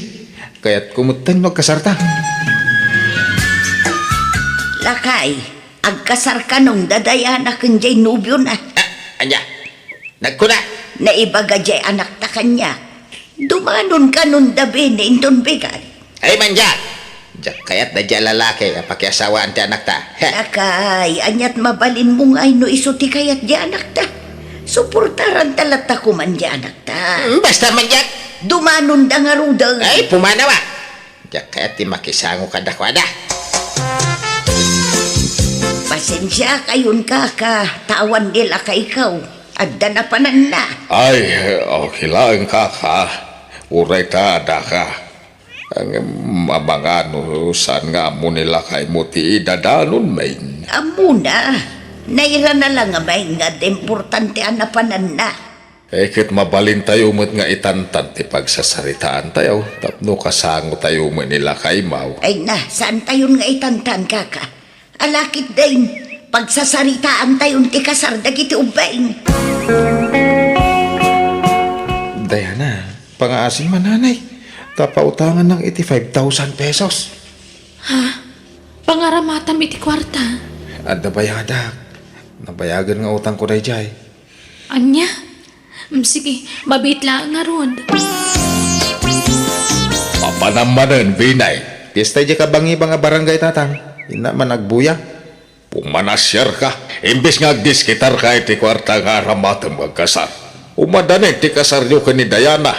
Kayatko metten no agkasarta. Lakay, agkasar kanon da Diana ken jay nobiona. Ah, ania? Nagkuna? Naibaga jay anakta kaniak. Dumanon kanon da Bene inton bigat. Ay, man diak! Diak kayat da jay lalaki a pakiasawaan ti anakta. Heh. Lakay, aniat mabalinmo ngay no isu ti kayat jay anakta? Suportaranta latta koman jay anakta. Hmm, basta man diak! Dumanon da ngaruden. Ay, pumanaw a! Diak kayat ti makisango kadakuada. Pasensiakayon, kaka, ta awan ni lakayko. Adda napananna. Ay, okay laeng, kaka. Uray ta adda ka. Ngem, amangan no saan nga ammo ni lakaymo ti idadanon, main. Ammona. Nairana la nga main nga adda importante a napananna. Eh, ket mabalintayo met nga itantan ti pagsasaritaantayo tapno kasangotayo met ni lakaymo. Ay na, saantayon nga itantan, kaka. Ala ketdin, pagsasaritaantayon ti kasar dagiti ubbing. Diana, pangaasim man, nanay. Ta pautangannang iti five thousand pesos. Ha? Pangaramatam iti kuarta? Adda bayadak. Nabayagen nga utangko daydiay. Ania? Mm, sige, mabiit laeng ngarud. Mapanam manen, Binay. Piesta idiay kabangibang a barangay, tatang. Inna man agbuya. Pumanasiarka, imbes nga agdiskitarka iti kuarta nga aramatem nga agkasar. Umadanin ti kasaryo ken ni Diana.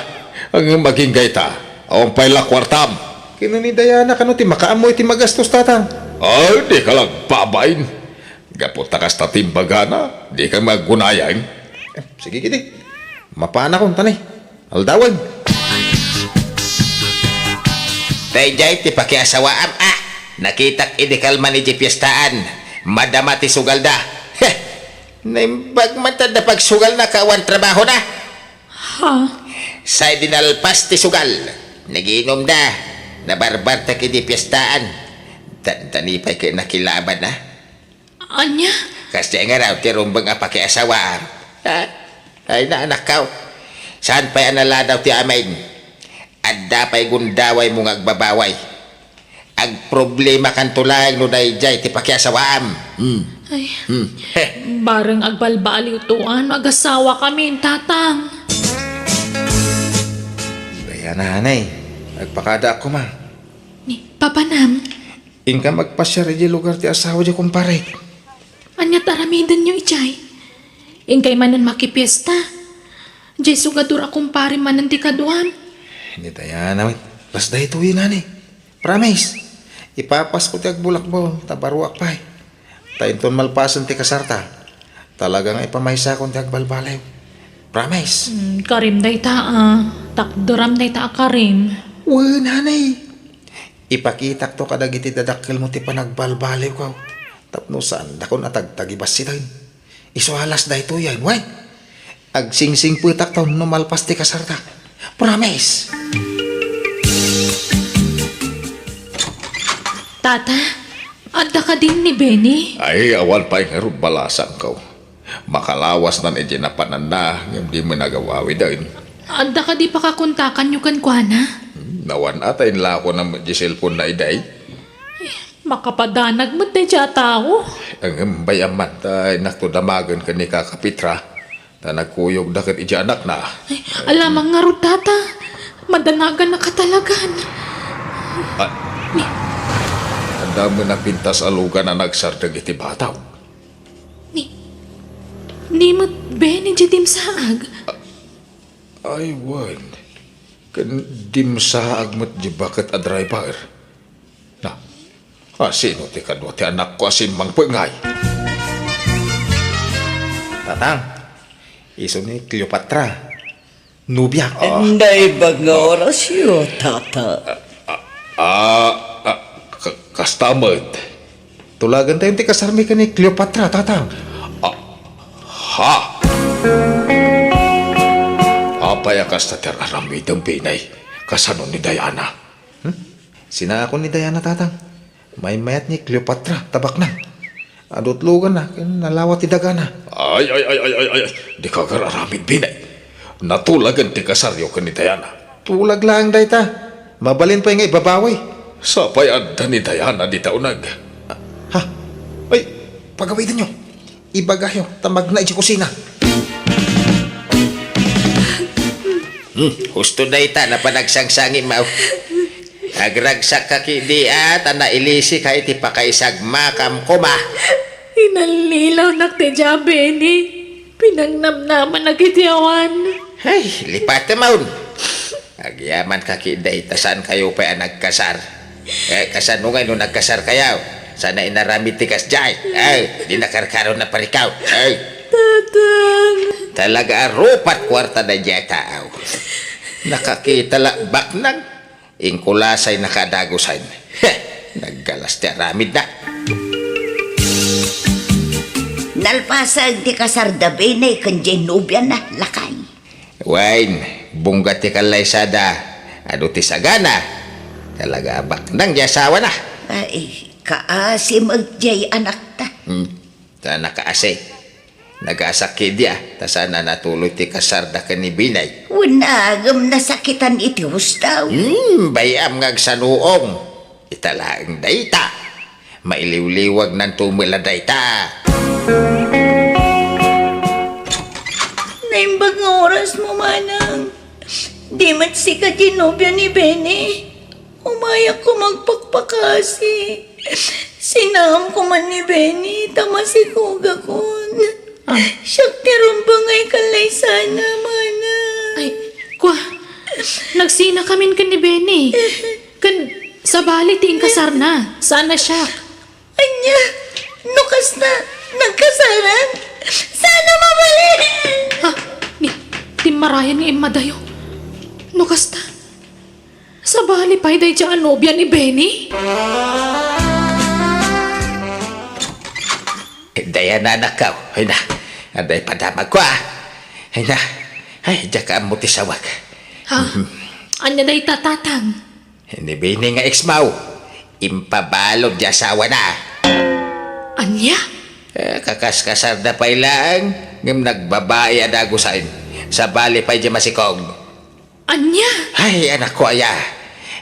Ngem agingga ita, awan pay la kuartam. Ken ni Diana kano ti makaammo iti magastos, tatang? Ay, dika la agbabain. Gapu ta kasta ti imbagana, dika met aggunayay. Eh, sige, kidi. Mapanakon, tani. Aldawen. Daydiay ti pakiasawaam, a. Nakitak idi kalman idiay piestaan. Madama ti sugalda. Heh! Naimbag man ta adda pagsugalna ket awan trabahona. Ha? Say dinalpas ti sugal. Nagiinumda. Nabarbartek idiay piestaan. Dandani pay ket nakilaban, a. Ania? Kasdiay ngarud ti rumbeng a pakiasawaam. Ha? Ay, naanakkaw. Saan pay a naladaw ti amin? Adda pay gundawaymo nga agbabaway. Agproblemakanto laeng no daydiay ti pakiasawaam. Hmm. Ay, Hmm. Heh. Bareng agbalbaliwto no agasawakamin, tatang. Kaya, nanay, agpakadaak koma. Ni, papanam? Inkam agpasiar idiay lugar ti asawa diay kumparek. Ania ti aramidenyo idiay? Inkay manen makipiesta. Diay sugadur a kumparem manen ti kaduam. Ni Diana, wait. Las daytoy, nanay. Promise. Ipapasko ti agbulakbol, ta baruak pay. Ta inton malpasen ti kasarta, talaga nga ipamaysakon ti agbalbaliw. Promise. Hmm, karim dayta, a. Takderam dayta a karim. Wen, nanay. Ipakitakto kadagiti dadakkelmo ti panagbalbaliwko tapno saandakon a tagtagibassiten. Isu a las daytoyen, wen, agsingsingpetakto no malpas ti kasarta. Promise! Tata, adda kadin ni Benny? Ay, awan pay ngarud balasangko. Makalawasnan idiay napananna, ngem di met agawawiden. Adda kadi pakakontakanyo kenkuana? Hmm, awan a, ta inlakona met di cellphone-na idiay. Eh, makapadanag met daydiay a tao. Ngem bay-am man, ta innakto damagen ken ni Kaka Petra, ta nagkuyogda ket idiay anakna. Ay, alamang ngarud, Tata. Madanagannaka talagan. Ah, adda met napintas a lugan a nagsardeng iti bataw. Ni, ni met Benny diay dimsaag? Ay, wen. Ken dimsaag met diay baket a driver. Na, asino ti kadua ti anakko a simmangpet ngay? Tatang, isu ni Cleopatra. Nobia. Ah. Naimbag nga orasyo, Tata. Ah, ah, ka-, kasta met. Tulagentayon ti kasarmi ken ni Cleopatra, Tatang. Ah, ha? Apay a kasta ti ar-aramidem, Benny? Kasano ni Diana? Hmm? Sinakon ni Diana, Tatang. Maymayat ni Cleopatra, tabakna. Adu ti luganna, ken nalawa ti dagana. Ay, ay, ay, ay, ay, ay, dika agar-aramid, Benny. Natulagen ti kasaryo ken ni Diana. Tulag laeng dayta. Mabalin pay nga ibabawi. Sapay adda ni Diana dita uneg. Ah, Ha? Ay, pagawidanyo. Ibagayo, ta magna idiay kusina. Hmm, husto dayta, napanagsangsangit, maw. Agragsak ka kidi, a, ta nailisika iti pakaisagmakam koma. Inallilawnak ti diabini. Pinangnamnamanak iti awan. Ay, lipatem, maw. Agyaman ka kidi, ta saan kayo pay a nagkasar. Eh, kasano ngay no nagkasar kayo? Sana inaramid ti kasdiay. Ay, di nakarkaro na parikaw. Ay. Tatang. Talaga a rupat kuarta daydiay a tao. Nakakita la baknang. Inkulasay nakadagusan. Heh, naggalas ti aramid na. Nalpasen ti kasar da Bene ken diay nobiana, lakay. Wen, bungga ti kallaysada, adu ti sagana. Talaga a baknang diay asawana. Ay, kaasi met diay anakta. Hmm, ta nakaasi. Nagasak kidi a, ta saan a natuloy ti kasarda ken ni Bene. Wen, ngem nasakitan iti husto. Hmm, bay-am nga agsanuong. Ita laeng dayta. Mailiwliwagnanto met la dayta. Naimbag nga orasmo, manang. Di met sika ti nobia ni Bene. Umayakko agpakpakasi. Sinaamko man ni Bene, ta masikogakon. Ah. Siak ti rumbeng a kallaysana, manang. Ay, kua, nagsinakamin ken ni Bene. Ken sabali ti inkasarna, saan a siak. Ania? No kasta, nagkasaran? Saan a mabalin? Ha? Ni, timmarayan nga immadayo. No kasta, sabali pay daydiay a nobia ni Bene? Dayana, anakko. Ay na, adda padamagko, a. Ay na, ay, diak ammo ti sawag. Ha? Mhm. Ania dayta, tatang? Ni Bene nga ex-mo, impabalud ti asawana. Ania? Eh, kakaskasarda pay laeng, ngem nagbabai a dagusan. Sabali pay diay masikog. Ania? Ay, anakko aya.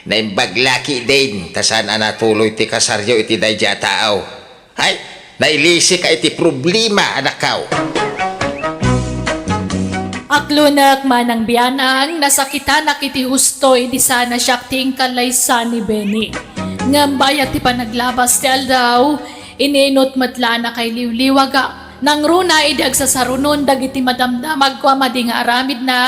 Naimbag la ketdin, ta saan a natuloy ti kasaryo iti daydiay a tao. Ay, nailisika iti problema, anakko. Aklonek, manang bianang, nasakitanak iti husto idi saan a siak ti inkallaysa ni Bene. Ngem bayat ti panaglabas ti aldaw, ininut met la a nakailiwliwag a nangruna idi agsasarunon dagiti madamdamagko a madi nga aramidna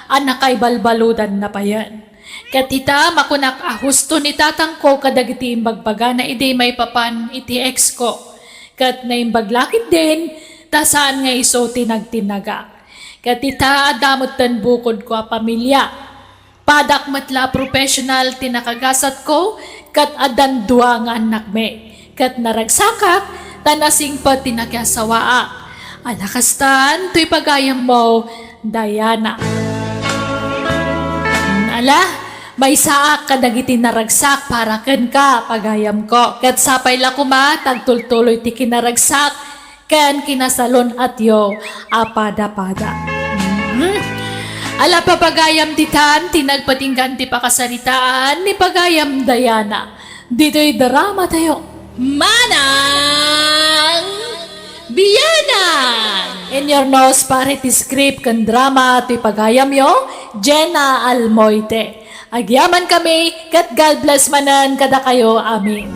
a nakaibalbaludanna payen. Ket ita, makunak a husto ni tatangko kadagiti imbagbagana idi maipapan iti ex-ko. Ket naimbag la ketdin, ta saan nga isu ti nagtinnaga. Ket ita, adda metten bukodko a pamilia. Padak met la a professional ti nakagasatko, ket addan dua nga annakmi. Ket naragsakak, ta nasingpet ti nakiasawaak. A nakastan, toy pagayammo, Diana. Ala, maysaak kadagiti naragsak para kenka, pagayamko. Ket sapay la koma, ta agtultuloy ti kinaragsak ken kinasalun-atyo a pada-pada. Mhm. Ala, papagayam ditan ti nagpatinggan ti pakasaritaan ni pagayam Diana. Ditoy drama tayo. Manang Bianang! In your nose, pare, ti script ken drama ti pagayamyo, Jenna Almoite. Agyaman kami, ket God bless manen kadakayo. Amen.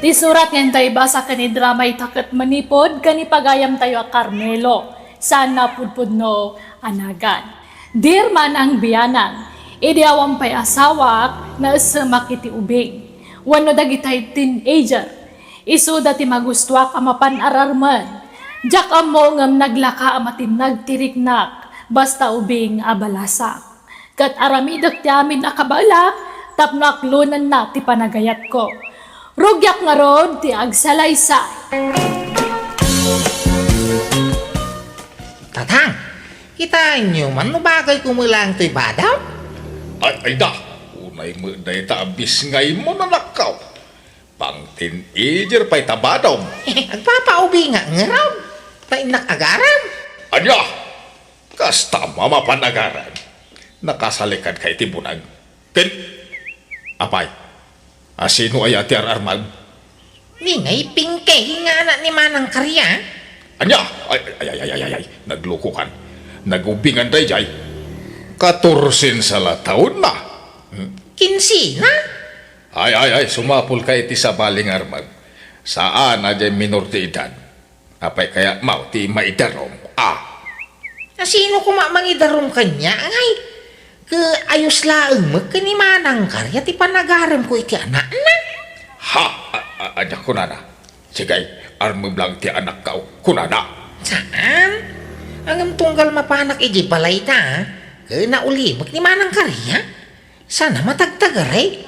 Ti surat nga inta ibasa ken idrama ita ket manipud ken ipagayamtayo a Carmelo, saan a pudpudno a nagan. Dear Manang Bianang, idi awan pay asawak, naessemak iti ubing. Wenno dagitay teenager, isuda ti magustuak a mapan ararmen. Diak ammo ngem naglaka a matinnag ti riknak, basta ubing a balasak. Ket aramidek ti amin a kabaelak tapno aklonenna ti panagayatko. Rugiak ngarud ti agsalaysay. Tatang, kitaenyo man no bagay kumelang toy badam? Ay, ay da, unay met dayta a bisngaymo, anakko. Pang-teenager pay ta badam. Agpapaubingak ngarud, ta innak agaram. Ania? Kasta a mapan agaram? Nakasalikanka iti bunag. Ken, apay, A sino aya ti ar-armem? Ni ngay Pingkay nga anak ni Manang Karya. Ania? Ay, ay, ay, ay, ay, ay, ay. Naglukokan. Nagubingan daydiay. Katorsen sa la taonna. Hmm? Kinsena? Ay, ay, ay, sumapulka iti sabali nga armem. Saan a diay minor ti edad. Apay kayatmo ti maidarum? Ah! A sino koma mangidarum kaniak, ngay? Ket ayos laeng met ken ni Manang Karya ti panagaremko iti anakna. Ha? A, a, ania kunana? Sige, armem lang ti anakko, kunana. Saan? Ngem tunggal mapanak idiay balayta, ket naulimek ni Manang Karya. Sana matagtagari.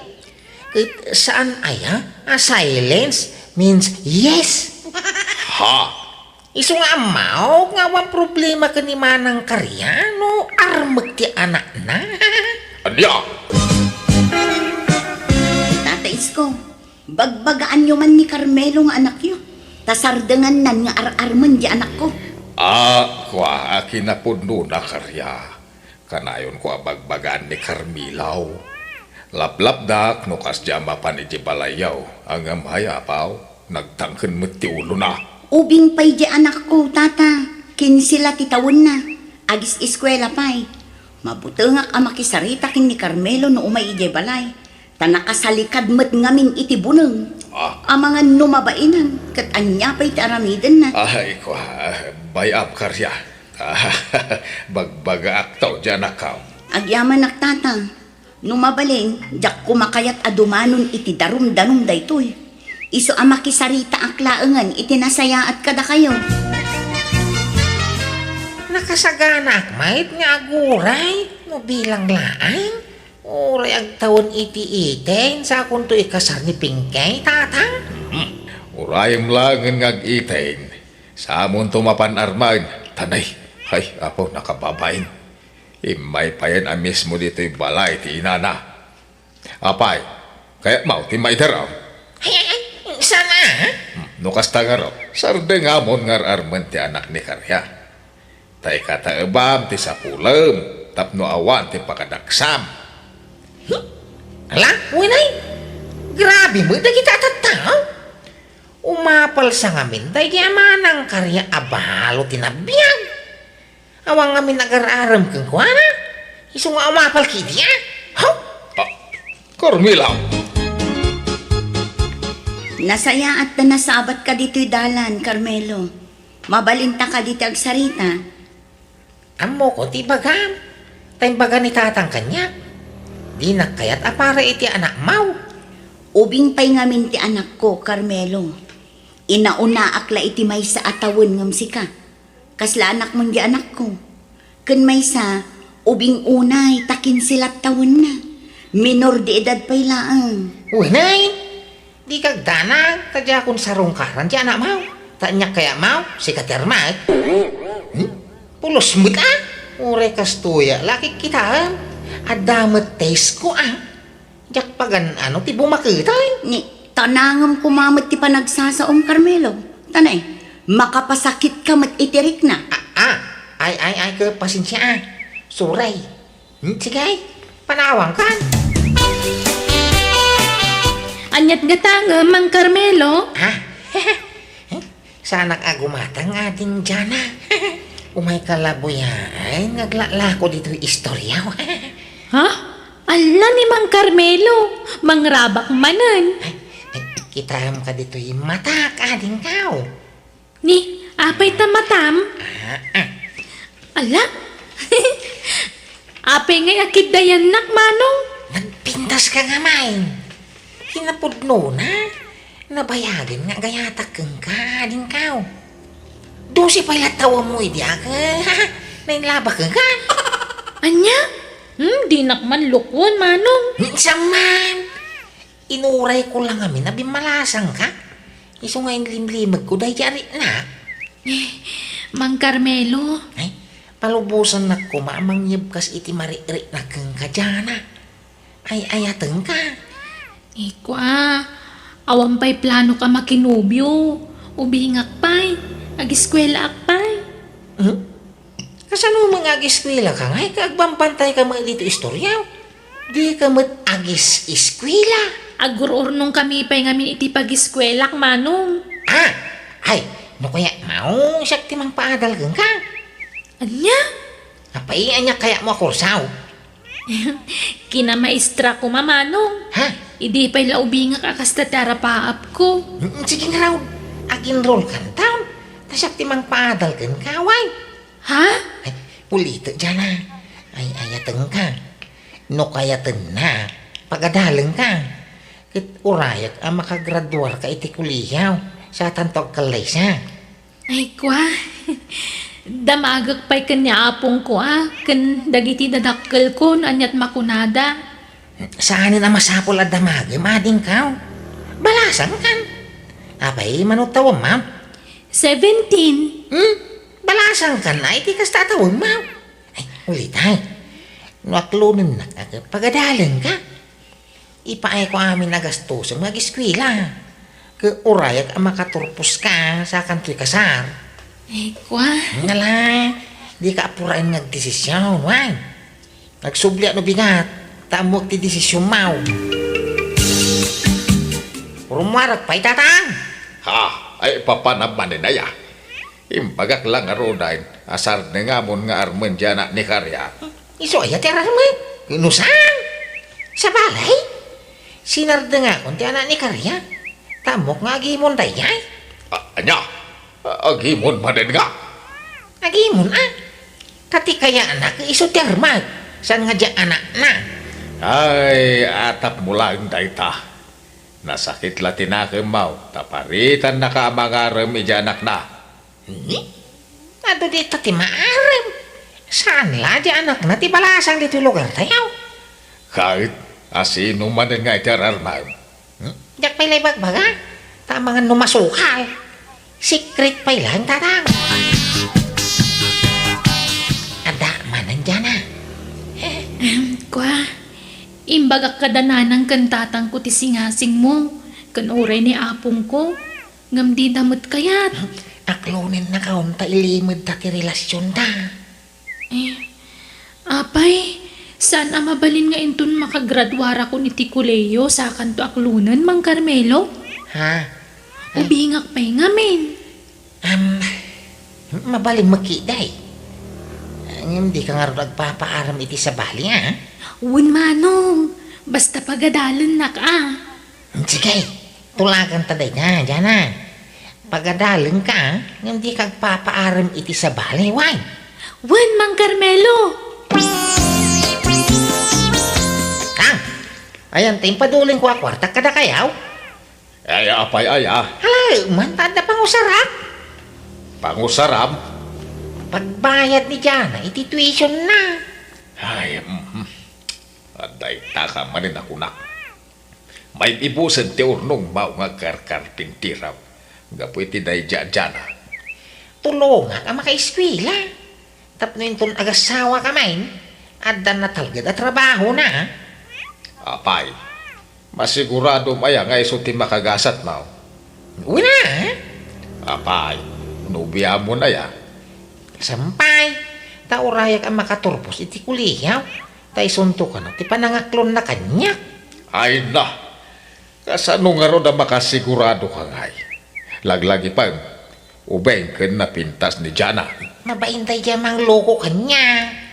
Ket saan aya a silence means yes? Ha? Isu nga ammok nga awan problema ken ni Manang Karya no armek ti anakna. Ania? Tata Isko, bagbagaanyo man ni Carmelo nga anakyo, ta sardengannan nga ar-armen ti anakko. Ah, kua, a kinapudnona, Karya. Kanayonko a bagbagaan ni Carmelo. Laplapdak no kasdiay a mapan idiay balayyo, ngem hay apo, nagtangken met ti ulona. Ubing pay diay anakko, tata, kinse la ti tawenna, agis-eskuela pay. Mabutengak a makisarita ken ni Carmelo no umay idiay balay. Ta nakasalikad met ngamin iti buneng. Ah. Amangan no mabainan, ket ania pay ti aramidenna? Ay, kua, bay-am, Karya. Bagbagaakto diay anakko. Agyamanak, tata. No mabalin, diak koma kayat a dumanon iti darumdanum daytoy. Isu a makisaritaak laengen iti nasayaat kadakayo. Nakasaganaak met nga aguray no bilang laeng. Uray agtawen iti eighteen, sakonto ikasar ni Pingkay, tata? Hmm. Urayem laengen nga ag-eighteen, samonto mapan armen, ta nay, hay, apo, nakababain. Immay payen a mismo ditoy balay ti inana. Apay, kayatmo ti maidarum? Ay, ay, ay, sana? Hmm, no kasta ngarud, sardengamon nga ar-armen ti anak ni Karya. Ta ikataebam ti sapulem tapno awan ti pakadaksam. Hmm? Ala, uy, nay, grabe met dagiti a tattao. Umapalsa ngamin daydi a Manang Karya a balo ti nabiag. Awan ngamin agar-arem kenkuana. Isu nga umapal ketdi, a? Haw? Ah, Carmelo! Nasayaat ta nasabatka ditoy dalan, Carmelo. Mabalinta kadi ti agsarita? Ammok ti ibagam. Ta imbaga ni tatang kaniak, dinak kayat a para iti anakmo. Ubing pay ngamin ti anakko, Carmelo. Inaunaak la iti maysa a tawen ngem sika. Kasla anakmon diay anakko. Ken maysa, ubing unay ta kinse la tawenna. Minor de edad pay laeng. Uy, nay! Dika agdanag, ta diakon sarungkaran ti anakmo. Ta aniak kayatmo, sika ti armek. Hmm? Pulos met, a? Uray kastoy a la kitkitaem. Adda met test ko, a? Diak pagan-ano ti bumaketay. Ni, tanangem koma met ti panagsasaom, Carmelo. Ta nay, makapasakitka met iti rikna. A, a, ay, ay, ay, ket pasensia, a. Sorry. Hmm, sige, ay, panawangkan. Aniat nga tangem, Mang Carmelo? Ha? Saanak a gumatang, Ading Jana. Umayka la buyaen nga aglalako ditoy istorya. Ha? Ala ni Mang Carmelo, mangrabak manen. Ay, ay, kitaem ka ditoy matak, Adingko. Ni, apay ta matam? Ah, ah. Ala? Apay ngay a kiddayannak, Manong? Nagpintas ka nga, May. Kinapudnona, nabayagen nga agayatak kenka, Adingko. Dose pay la tawenmo idi, aga. Nainlabak kenka. Ania? Hmm, dinak man lukon, Manong. Minsan man. Inurayko la ngamin a bimmalasangka. Isu nga inlimlimegko daydi a riknak. Mang Carmelo. Ay, palubosannak koma a mangyebkas iti marik-riknak kenka, Jana. Ay-ayatenka. Ikua, awan pay planok a makinobio. Ubingak pay. Agiskuelaak pay. Hmm? Kasano met nga agiskuelaka ngay ket agbambantayka met ditoy istorya? Dika met agis-iskuela. Agur-urnongkami pay ngamin iti pagiskuelak, Manong. Ah! Ay, no kayat, Manong, siak ti mangpaadal kenka. Ania? Apay, ania kayatmo a kurso? Kinamaestra koma, Manong. Ha? Idi pay la ubingak a kasta ti arapaapko. Mm, sige ngarud. Ag-enrollkanton. Ta siak ti mangpaadal kenka, wen. Ha? Ay, ulitek, Jana. Ay, ayatenka. No kayatennak, pagadalenka. Ket urayak a makagraduarka iti kolehiyo, satanto agkallaysa. Ay, kua. Damagek pay ken ni apongko a, ken dagiti dadakkelko no aniat makunada. Saanen a masapul a damagem, adingkaw. Balasangkan. Apay, mano tawem, ma'am? Seventeen. Hmm? Balasangkan a iti kasta a tawem, ma'am. Ay, ulitay. No aklonennak a ket pagadalenka. Ipaayko amin a gastosem nga ageskuela. Ket urayak a makaturposka, sakanto ikasar. Ay, kua. Ngala, dika apuraen nga agdesisyon, wen. Agsubliak no bigat, ta ammok ti desisyonmo. Rummuarek pay, Tatang! Ha? Ay, papanam manen aya? Imbagak la ngaruden a sardengamon nga armen ti anak ni Karia. Isu aya ti ararmen? No saan? Sabali? Sinardengakon ti anak ni Karia. Ta ammok nga agimon daydiay. A-, ania? A-, agimon manen nga? Agimon, a? Ta ti kayatna ket isu ti armen, saan nga diay anakna. Ay, atapmo laeng dayta. Nasakit la ti nakemmo, ta paritannaka a mangarem idiay anakna. Hmm? Adu dita ti maarem. Saan la diay anakna ti balasang ditoy lugartayo? Ket, asino manen nga iti ararmem? Hmm? Diak pay la ibagbaga. Ta amangan no masukal. Secret pay laeng, Tatang. Adda manen diay, a? Ahem, kua. Imbagak kada nanang ken tatangko ti singasingmo, ken uray ni apongko. Ngem dida met kayat. Aklonennakon ta ilimedta ti relasionda. Eh, apay, saan a mabalin nga inton makagraduarakon iti kolehiyo, sakanto aklonen, Mang Carmelo? Ha? Ubingak pay ngamin. Am, mabalin met ketdi. Ngem dika ngarud agpapaarem iti sabali, a? Wen, Manong. Basta pagadalennak, a. Sige, tulaganta dayta, Jana. Pagadalenka, ngem dika agpapaarem iti sabali, wen? Wen, Mang Carmelo! Tang, ayan ti impadulinko a kuarta kadakayo? Ay, apay aya? Hala, man, ta adda pangusarak. Pangusaram? Pagbayad ni Jana iti tuition na. Ay, mhm. Adda itaka manen a kunak. Maib-ibusen ti urnongmo nga agkarkarpintiraw gapu iti daydiay a Jana. Tulongak a makaeskuela. Tapno inton agasawaka manen, adda natalged a trabahona. Apay, masiguradom aya nga isu ti makagasatmo? Wen a. Apay, nobiamon aya? Saan pay, ta urayak a makaturpos iti kolehiyo. Ta isunto kano ti panangaklonna kaniak. Ay na! Kasano ngarud a makasiguradoka ngay? Laglagipem, ubing ken napintas ni Jana. Mabain daydiay a mangloko kaniak.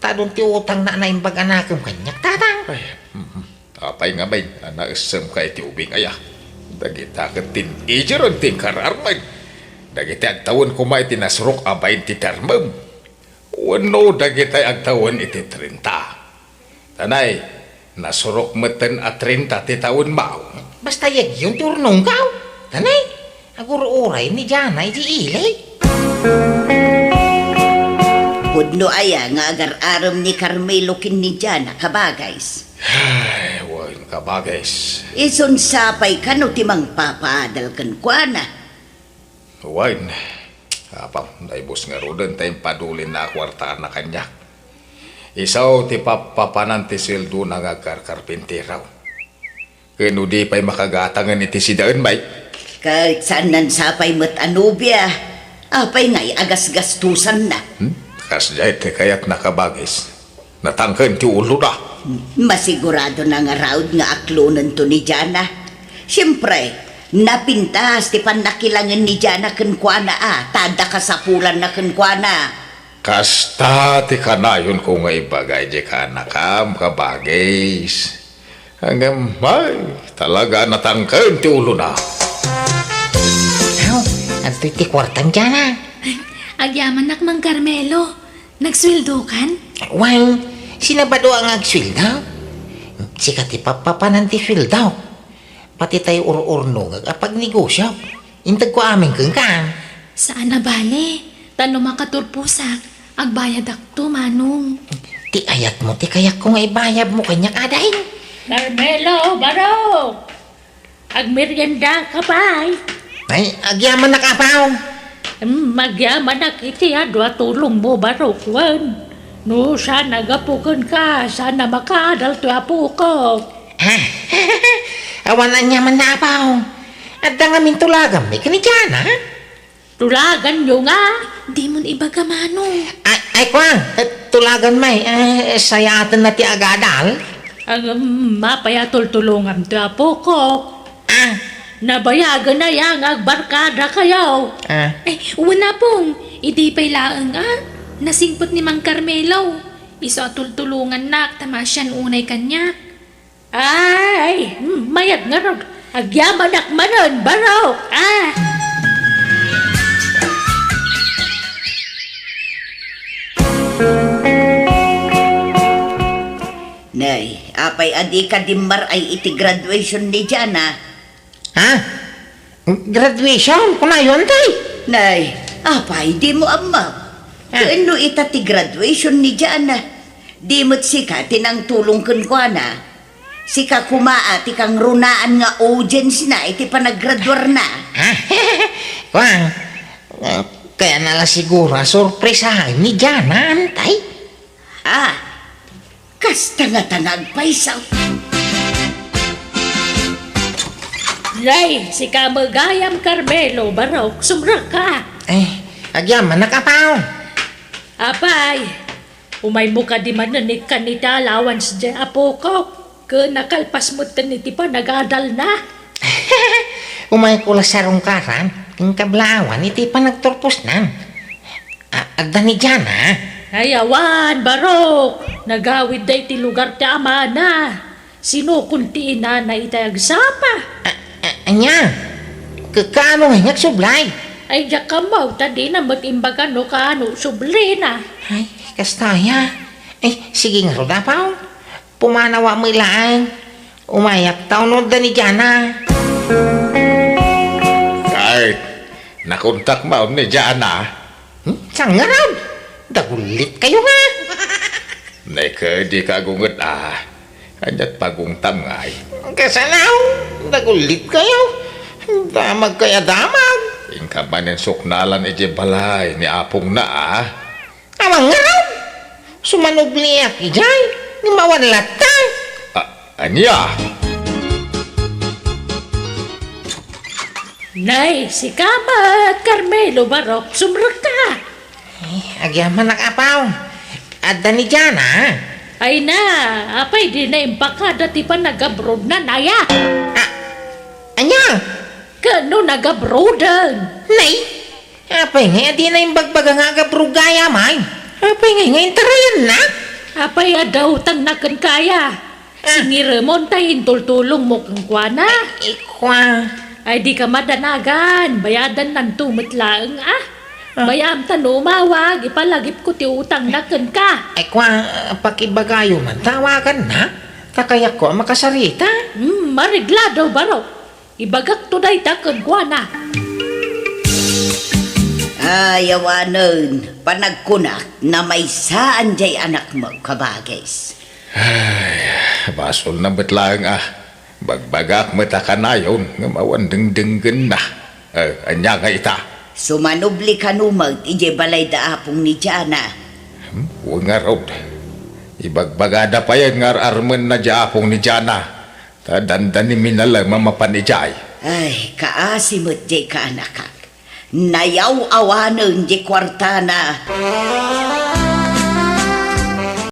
Ta adun ti utangna a naimbag a nakem kaniak, Tatang. Ay, mhm. Apay ngamin a naessemka iti ubing aya? Dagita ket teenager ti inkararmeg. Dagiti agtawen koma iti nasurok a bain ti termem. Wenno dagiti agtawen iti trenta. Tanay, nasurok metten a trenta ti tawenmo. Basta yagyon ti urnongko. Tanay, agur-uray ni Jana iti ili. Pudno aya nga agar-arem ni Carmelo ken ni Jana, kabagays? Ay, wen, kabagays. Isun sapay kano ti mangpapaadal kenkuana? Wen, apay, naibus ngaruden ta impadulinna a kuartana kaniak. Isu ti pappapanan ti sueldona nga agkarkarpintiraw. Ken no di pay makagatangen iti sidaen, bay. Ket saan a sapay met a nobia. Apay ngay a gasgastosanna? Hmm? Kasdiay ti kayatna, kabagis. Natangken ti ulona. Masigurado na ngarud nga aklonento ni Jana. Siempre, napintas ti pannakilangen ni Jana kenkuana a, ta adda kasapulanna kenkuana. Kasta ti kanayonko nga ibaga iti kaanakam, kabagis. Ngem, ay, talaga natangken ti ulona. Aw, adtoy ti kuartam, Jana. Agyamanak, Mang Carmelo. Nagsueldokan? Wen, sinabado a nga agsueldo? Sika ti pappapanan ti sueldo. Pati tay ur-urnongek a pagnegosio. Integko amin kenka. Saan a bale, ta no makaturposak, agbayadakto, Manong. Ti ayatmo ti kayatko nga ibayadmo kaniak, ading. Carmelo, Barok! Agmeriendaka pay? Ay, agyamanak, Apo. Hmm, agyamanak iti adu a tulongmo, Barok, wen. No saan a gapu kenka, saan a makaadal toy apok. Awan aniamanna, Apo. Adda ngamin tulaganmi ken ni Jana. Tulaganyo nga? Dimon ibaga, Manong. Ay, ay, kua, eh, tulagan, may, eh, sayaatenna ti agadal. Ngem, apay a tultulonganto, apok? Ah. Nabayagen aya nga agbarkadakayo? Ah. Ay, wen, Apong, idi pay laeng, ah, nasingpet ni Mang Carmelo. Isu a tultulongannak, ta maasian unay kaniak. Ay, mayat ngarud. Agyamanak manen, Barok, ah! Nay, apay a dika dimmaray iti graduation ni Jana? Ha? Graduation? Kunayon, tay? Nay, apay, dimo ammo? Ah. Ken no ita ti graduation ni Jana, di met sika ti nangtulong kenkuana. Sika koma a ti kangrunaan nga audience na iti panaggraduarna. Ah, kuan, ah, kayatna la siguro a sorpresaen ni Jana, tay? Ah, kasta ngata nga agpayso. Nay, sika met gayam, Carmelo, Barok, sumrekka. Eh, agyamanak, Apo. Apay, umaymo kadi manen ikkan iti allowance diay apok, ken nakalpas metten iti panagadalna. Umayko la sarungkaran, ken kablaawan iti panagturposna. A-, adda ni Jana? Ay, awan, Barok. Nagawidda iti lugar ti amana. Sinukon ti inana itay agsapa. A-, a-, ania? Ka-, kaano ngay nga agsublay? Ay, diak ammo, ta dina met imbaga no kaano sublina. Ay, kasta aya. Ay, sige ngarud, Apo. Pumanawa met laeng. Umayak ta unay adda ni Jana. Ay, nakontak manen ni Jana. Hmm? Saan ngarud? Dagullit kayo nga. Nay, kadi ka agunget a. Aniat pagungtam ngay? Kasano? Dagullit kayo. Damag kay a damag. Inka manen suknalan iti balay ni apongna a. Awan ngarud. Sumanubliak idiay. Ngem awan latta. A-, ania? Nay, sika met, Carmelo Barok, sumrekka. Eh, agyamanak, Apo. Adda ni Jana? Ay na, apay dina impakada ti panagabroadna, aya? A-, ania? Ken no nagabroaden? Nay, apay ngay a dina imbagbaga nga agabroad gayam? Apay ngay nga intarayanna? Apay a dautangna kenka, aya? Ah. Singiremon ta intultulongmo kenkuana. Ay, ikua. Ay, dika madanagan. Bayadannanto met laeng, ah. Ah. Bay-am ta no umawag, ipalagipko ti utangna kenka. Ay, kua, pakibagayo man, tawaganna. Ta kayatko a makasarita. Hmm, mareglado, Barok. Ibagakto dayta kenkuana. Ay, awanen, panagkunak, namaysaan diay anakmo, kabagis. Ay, basolna met laeng a. Bagbagak met a kanayon ngem awan dengdenggenna. Eh, ania nga ita? Sumanubli kano met idiay balay da apong ni Jana. Hmm, wen ngarud. Ibagbagada payen nga ar-armenna diay apong ni Jana. Ta dandani minalem a mapan idiay. Ay, kaasi met diay kaanakak. Nayaw-awanen diay kuartana.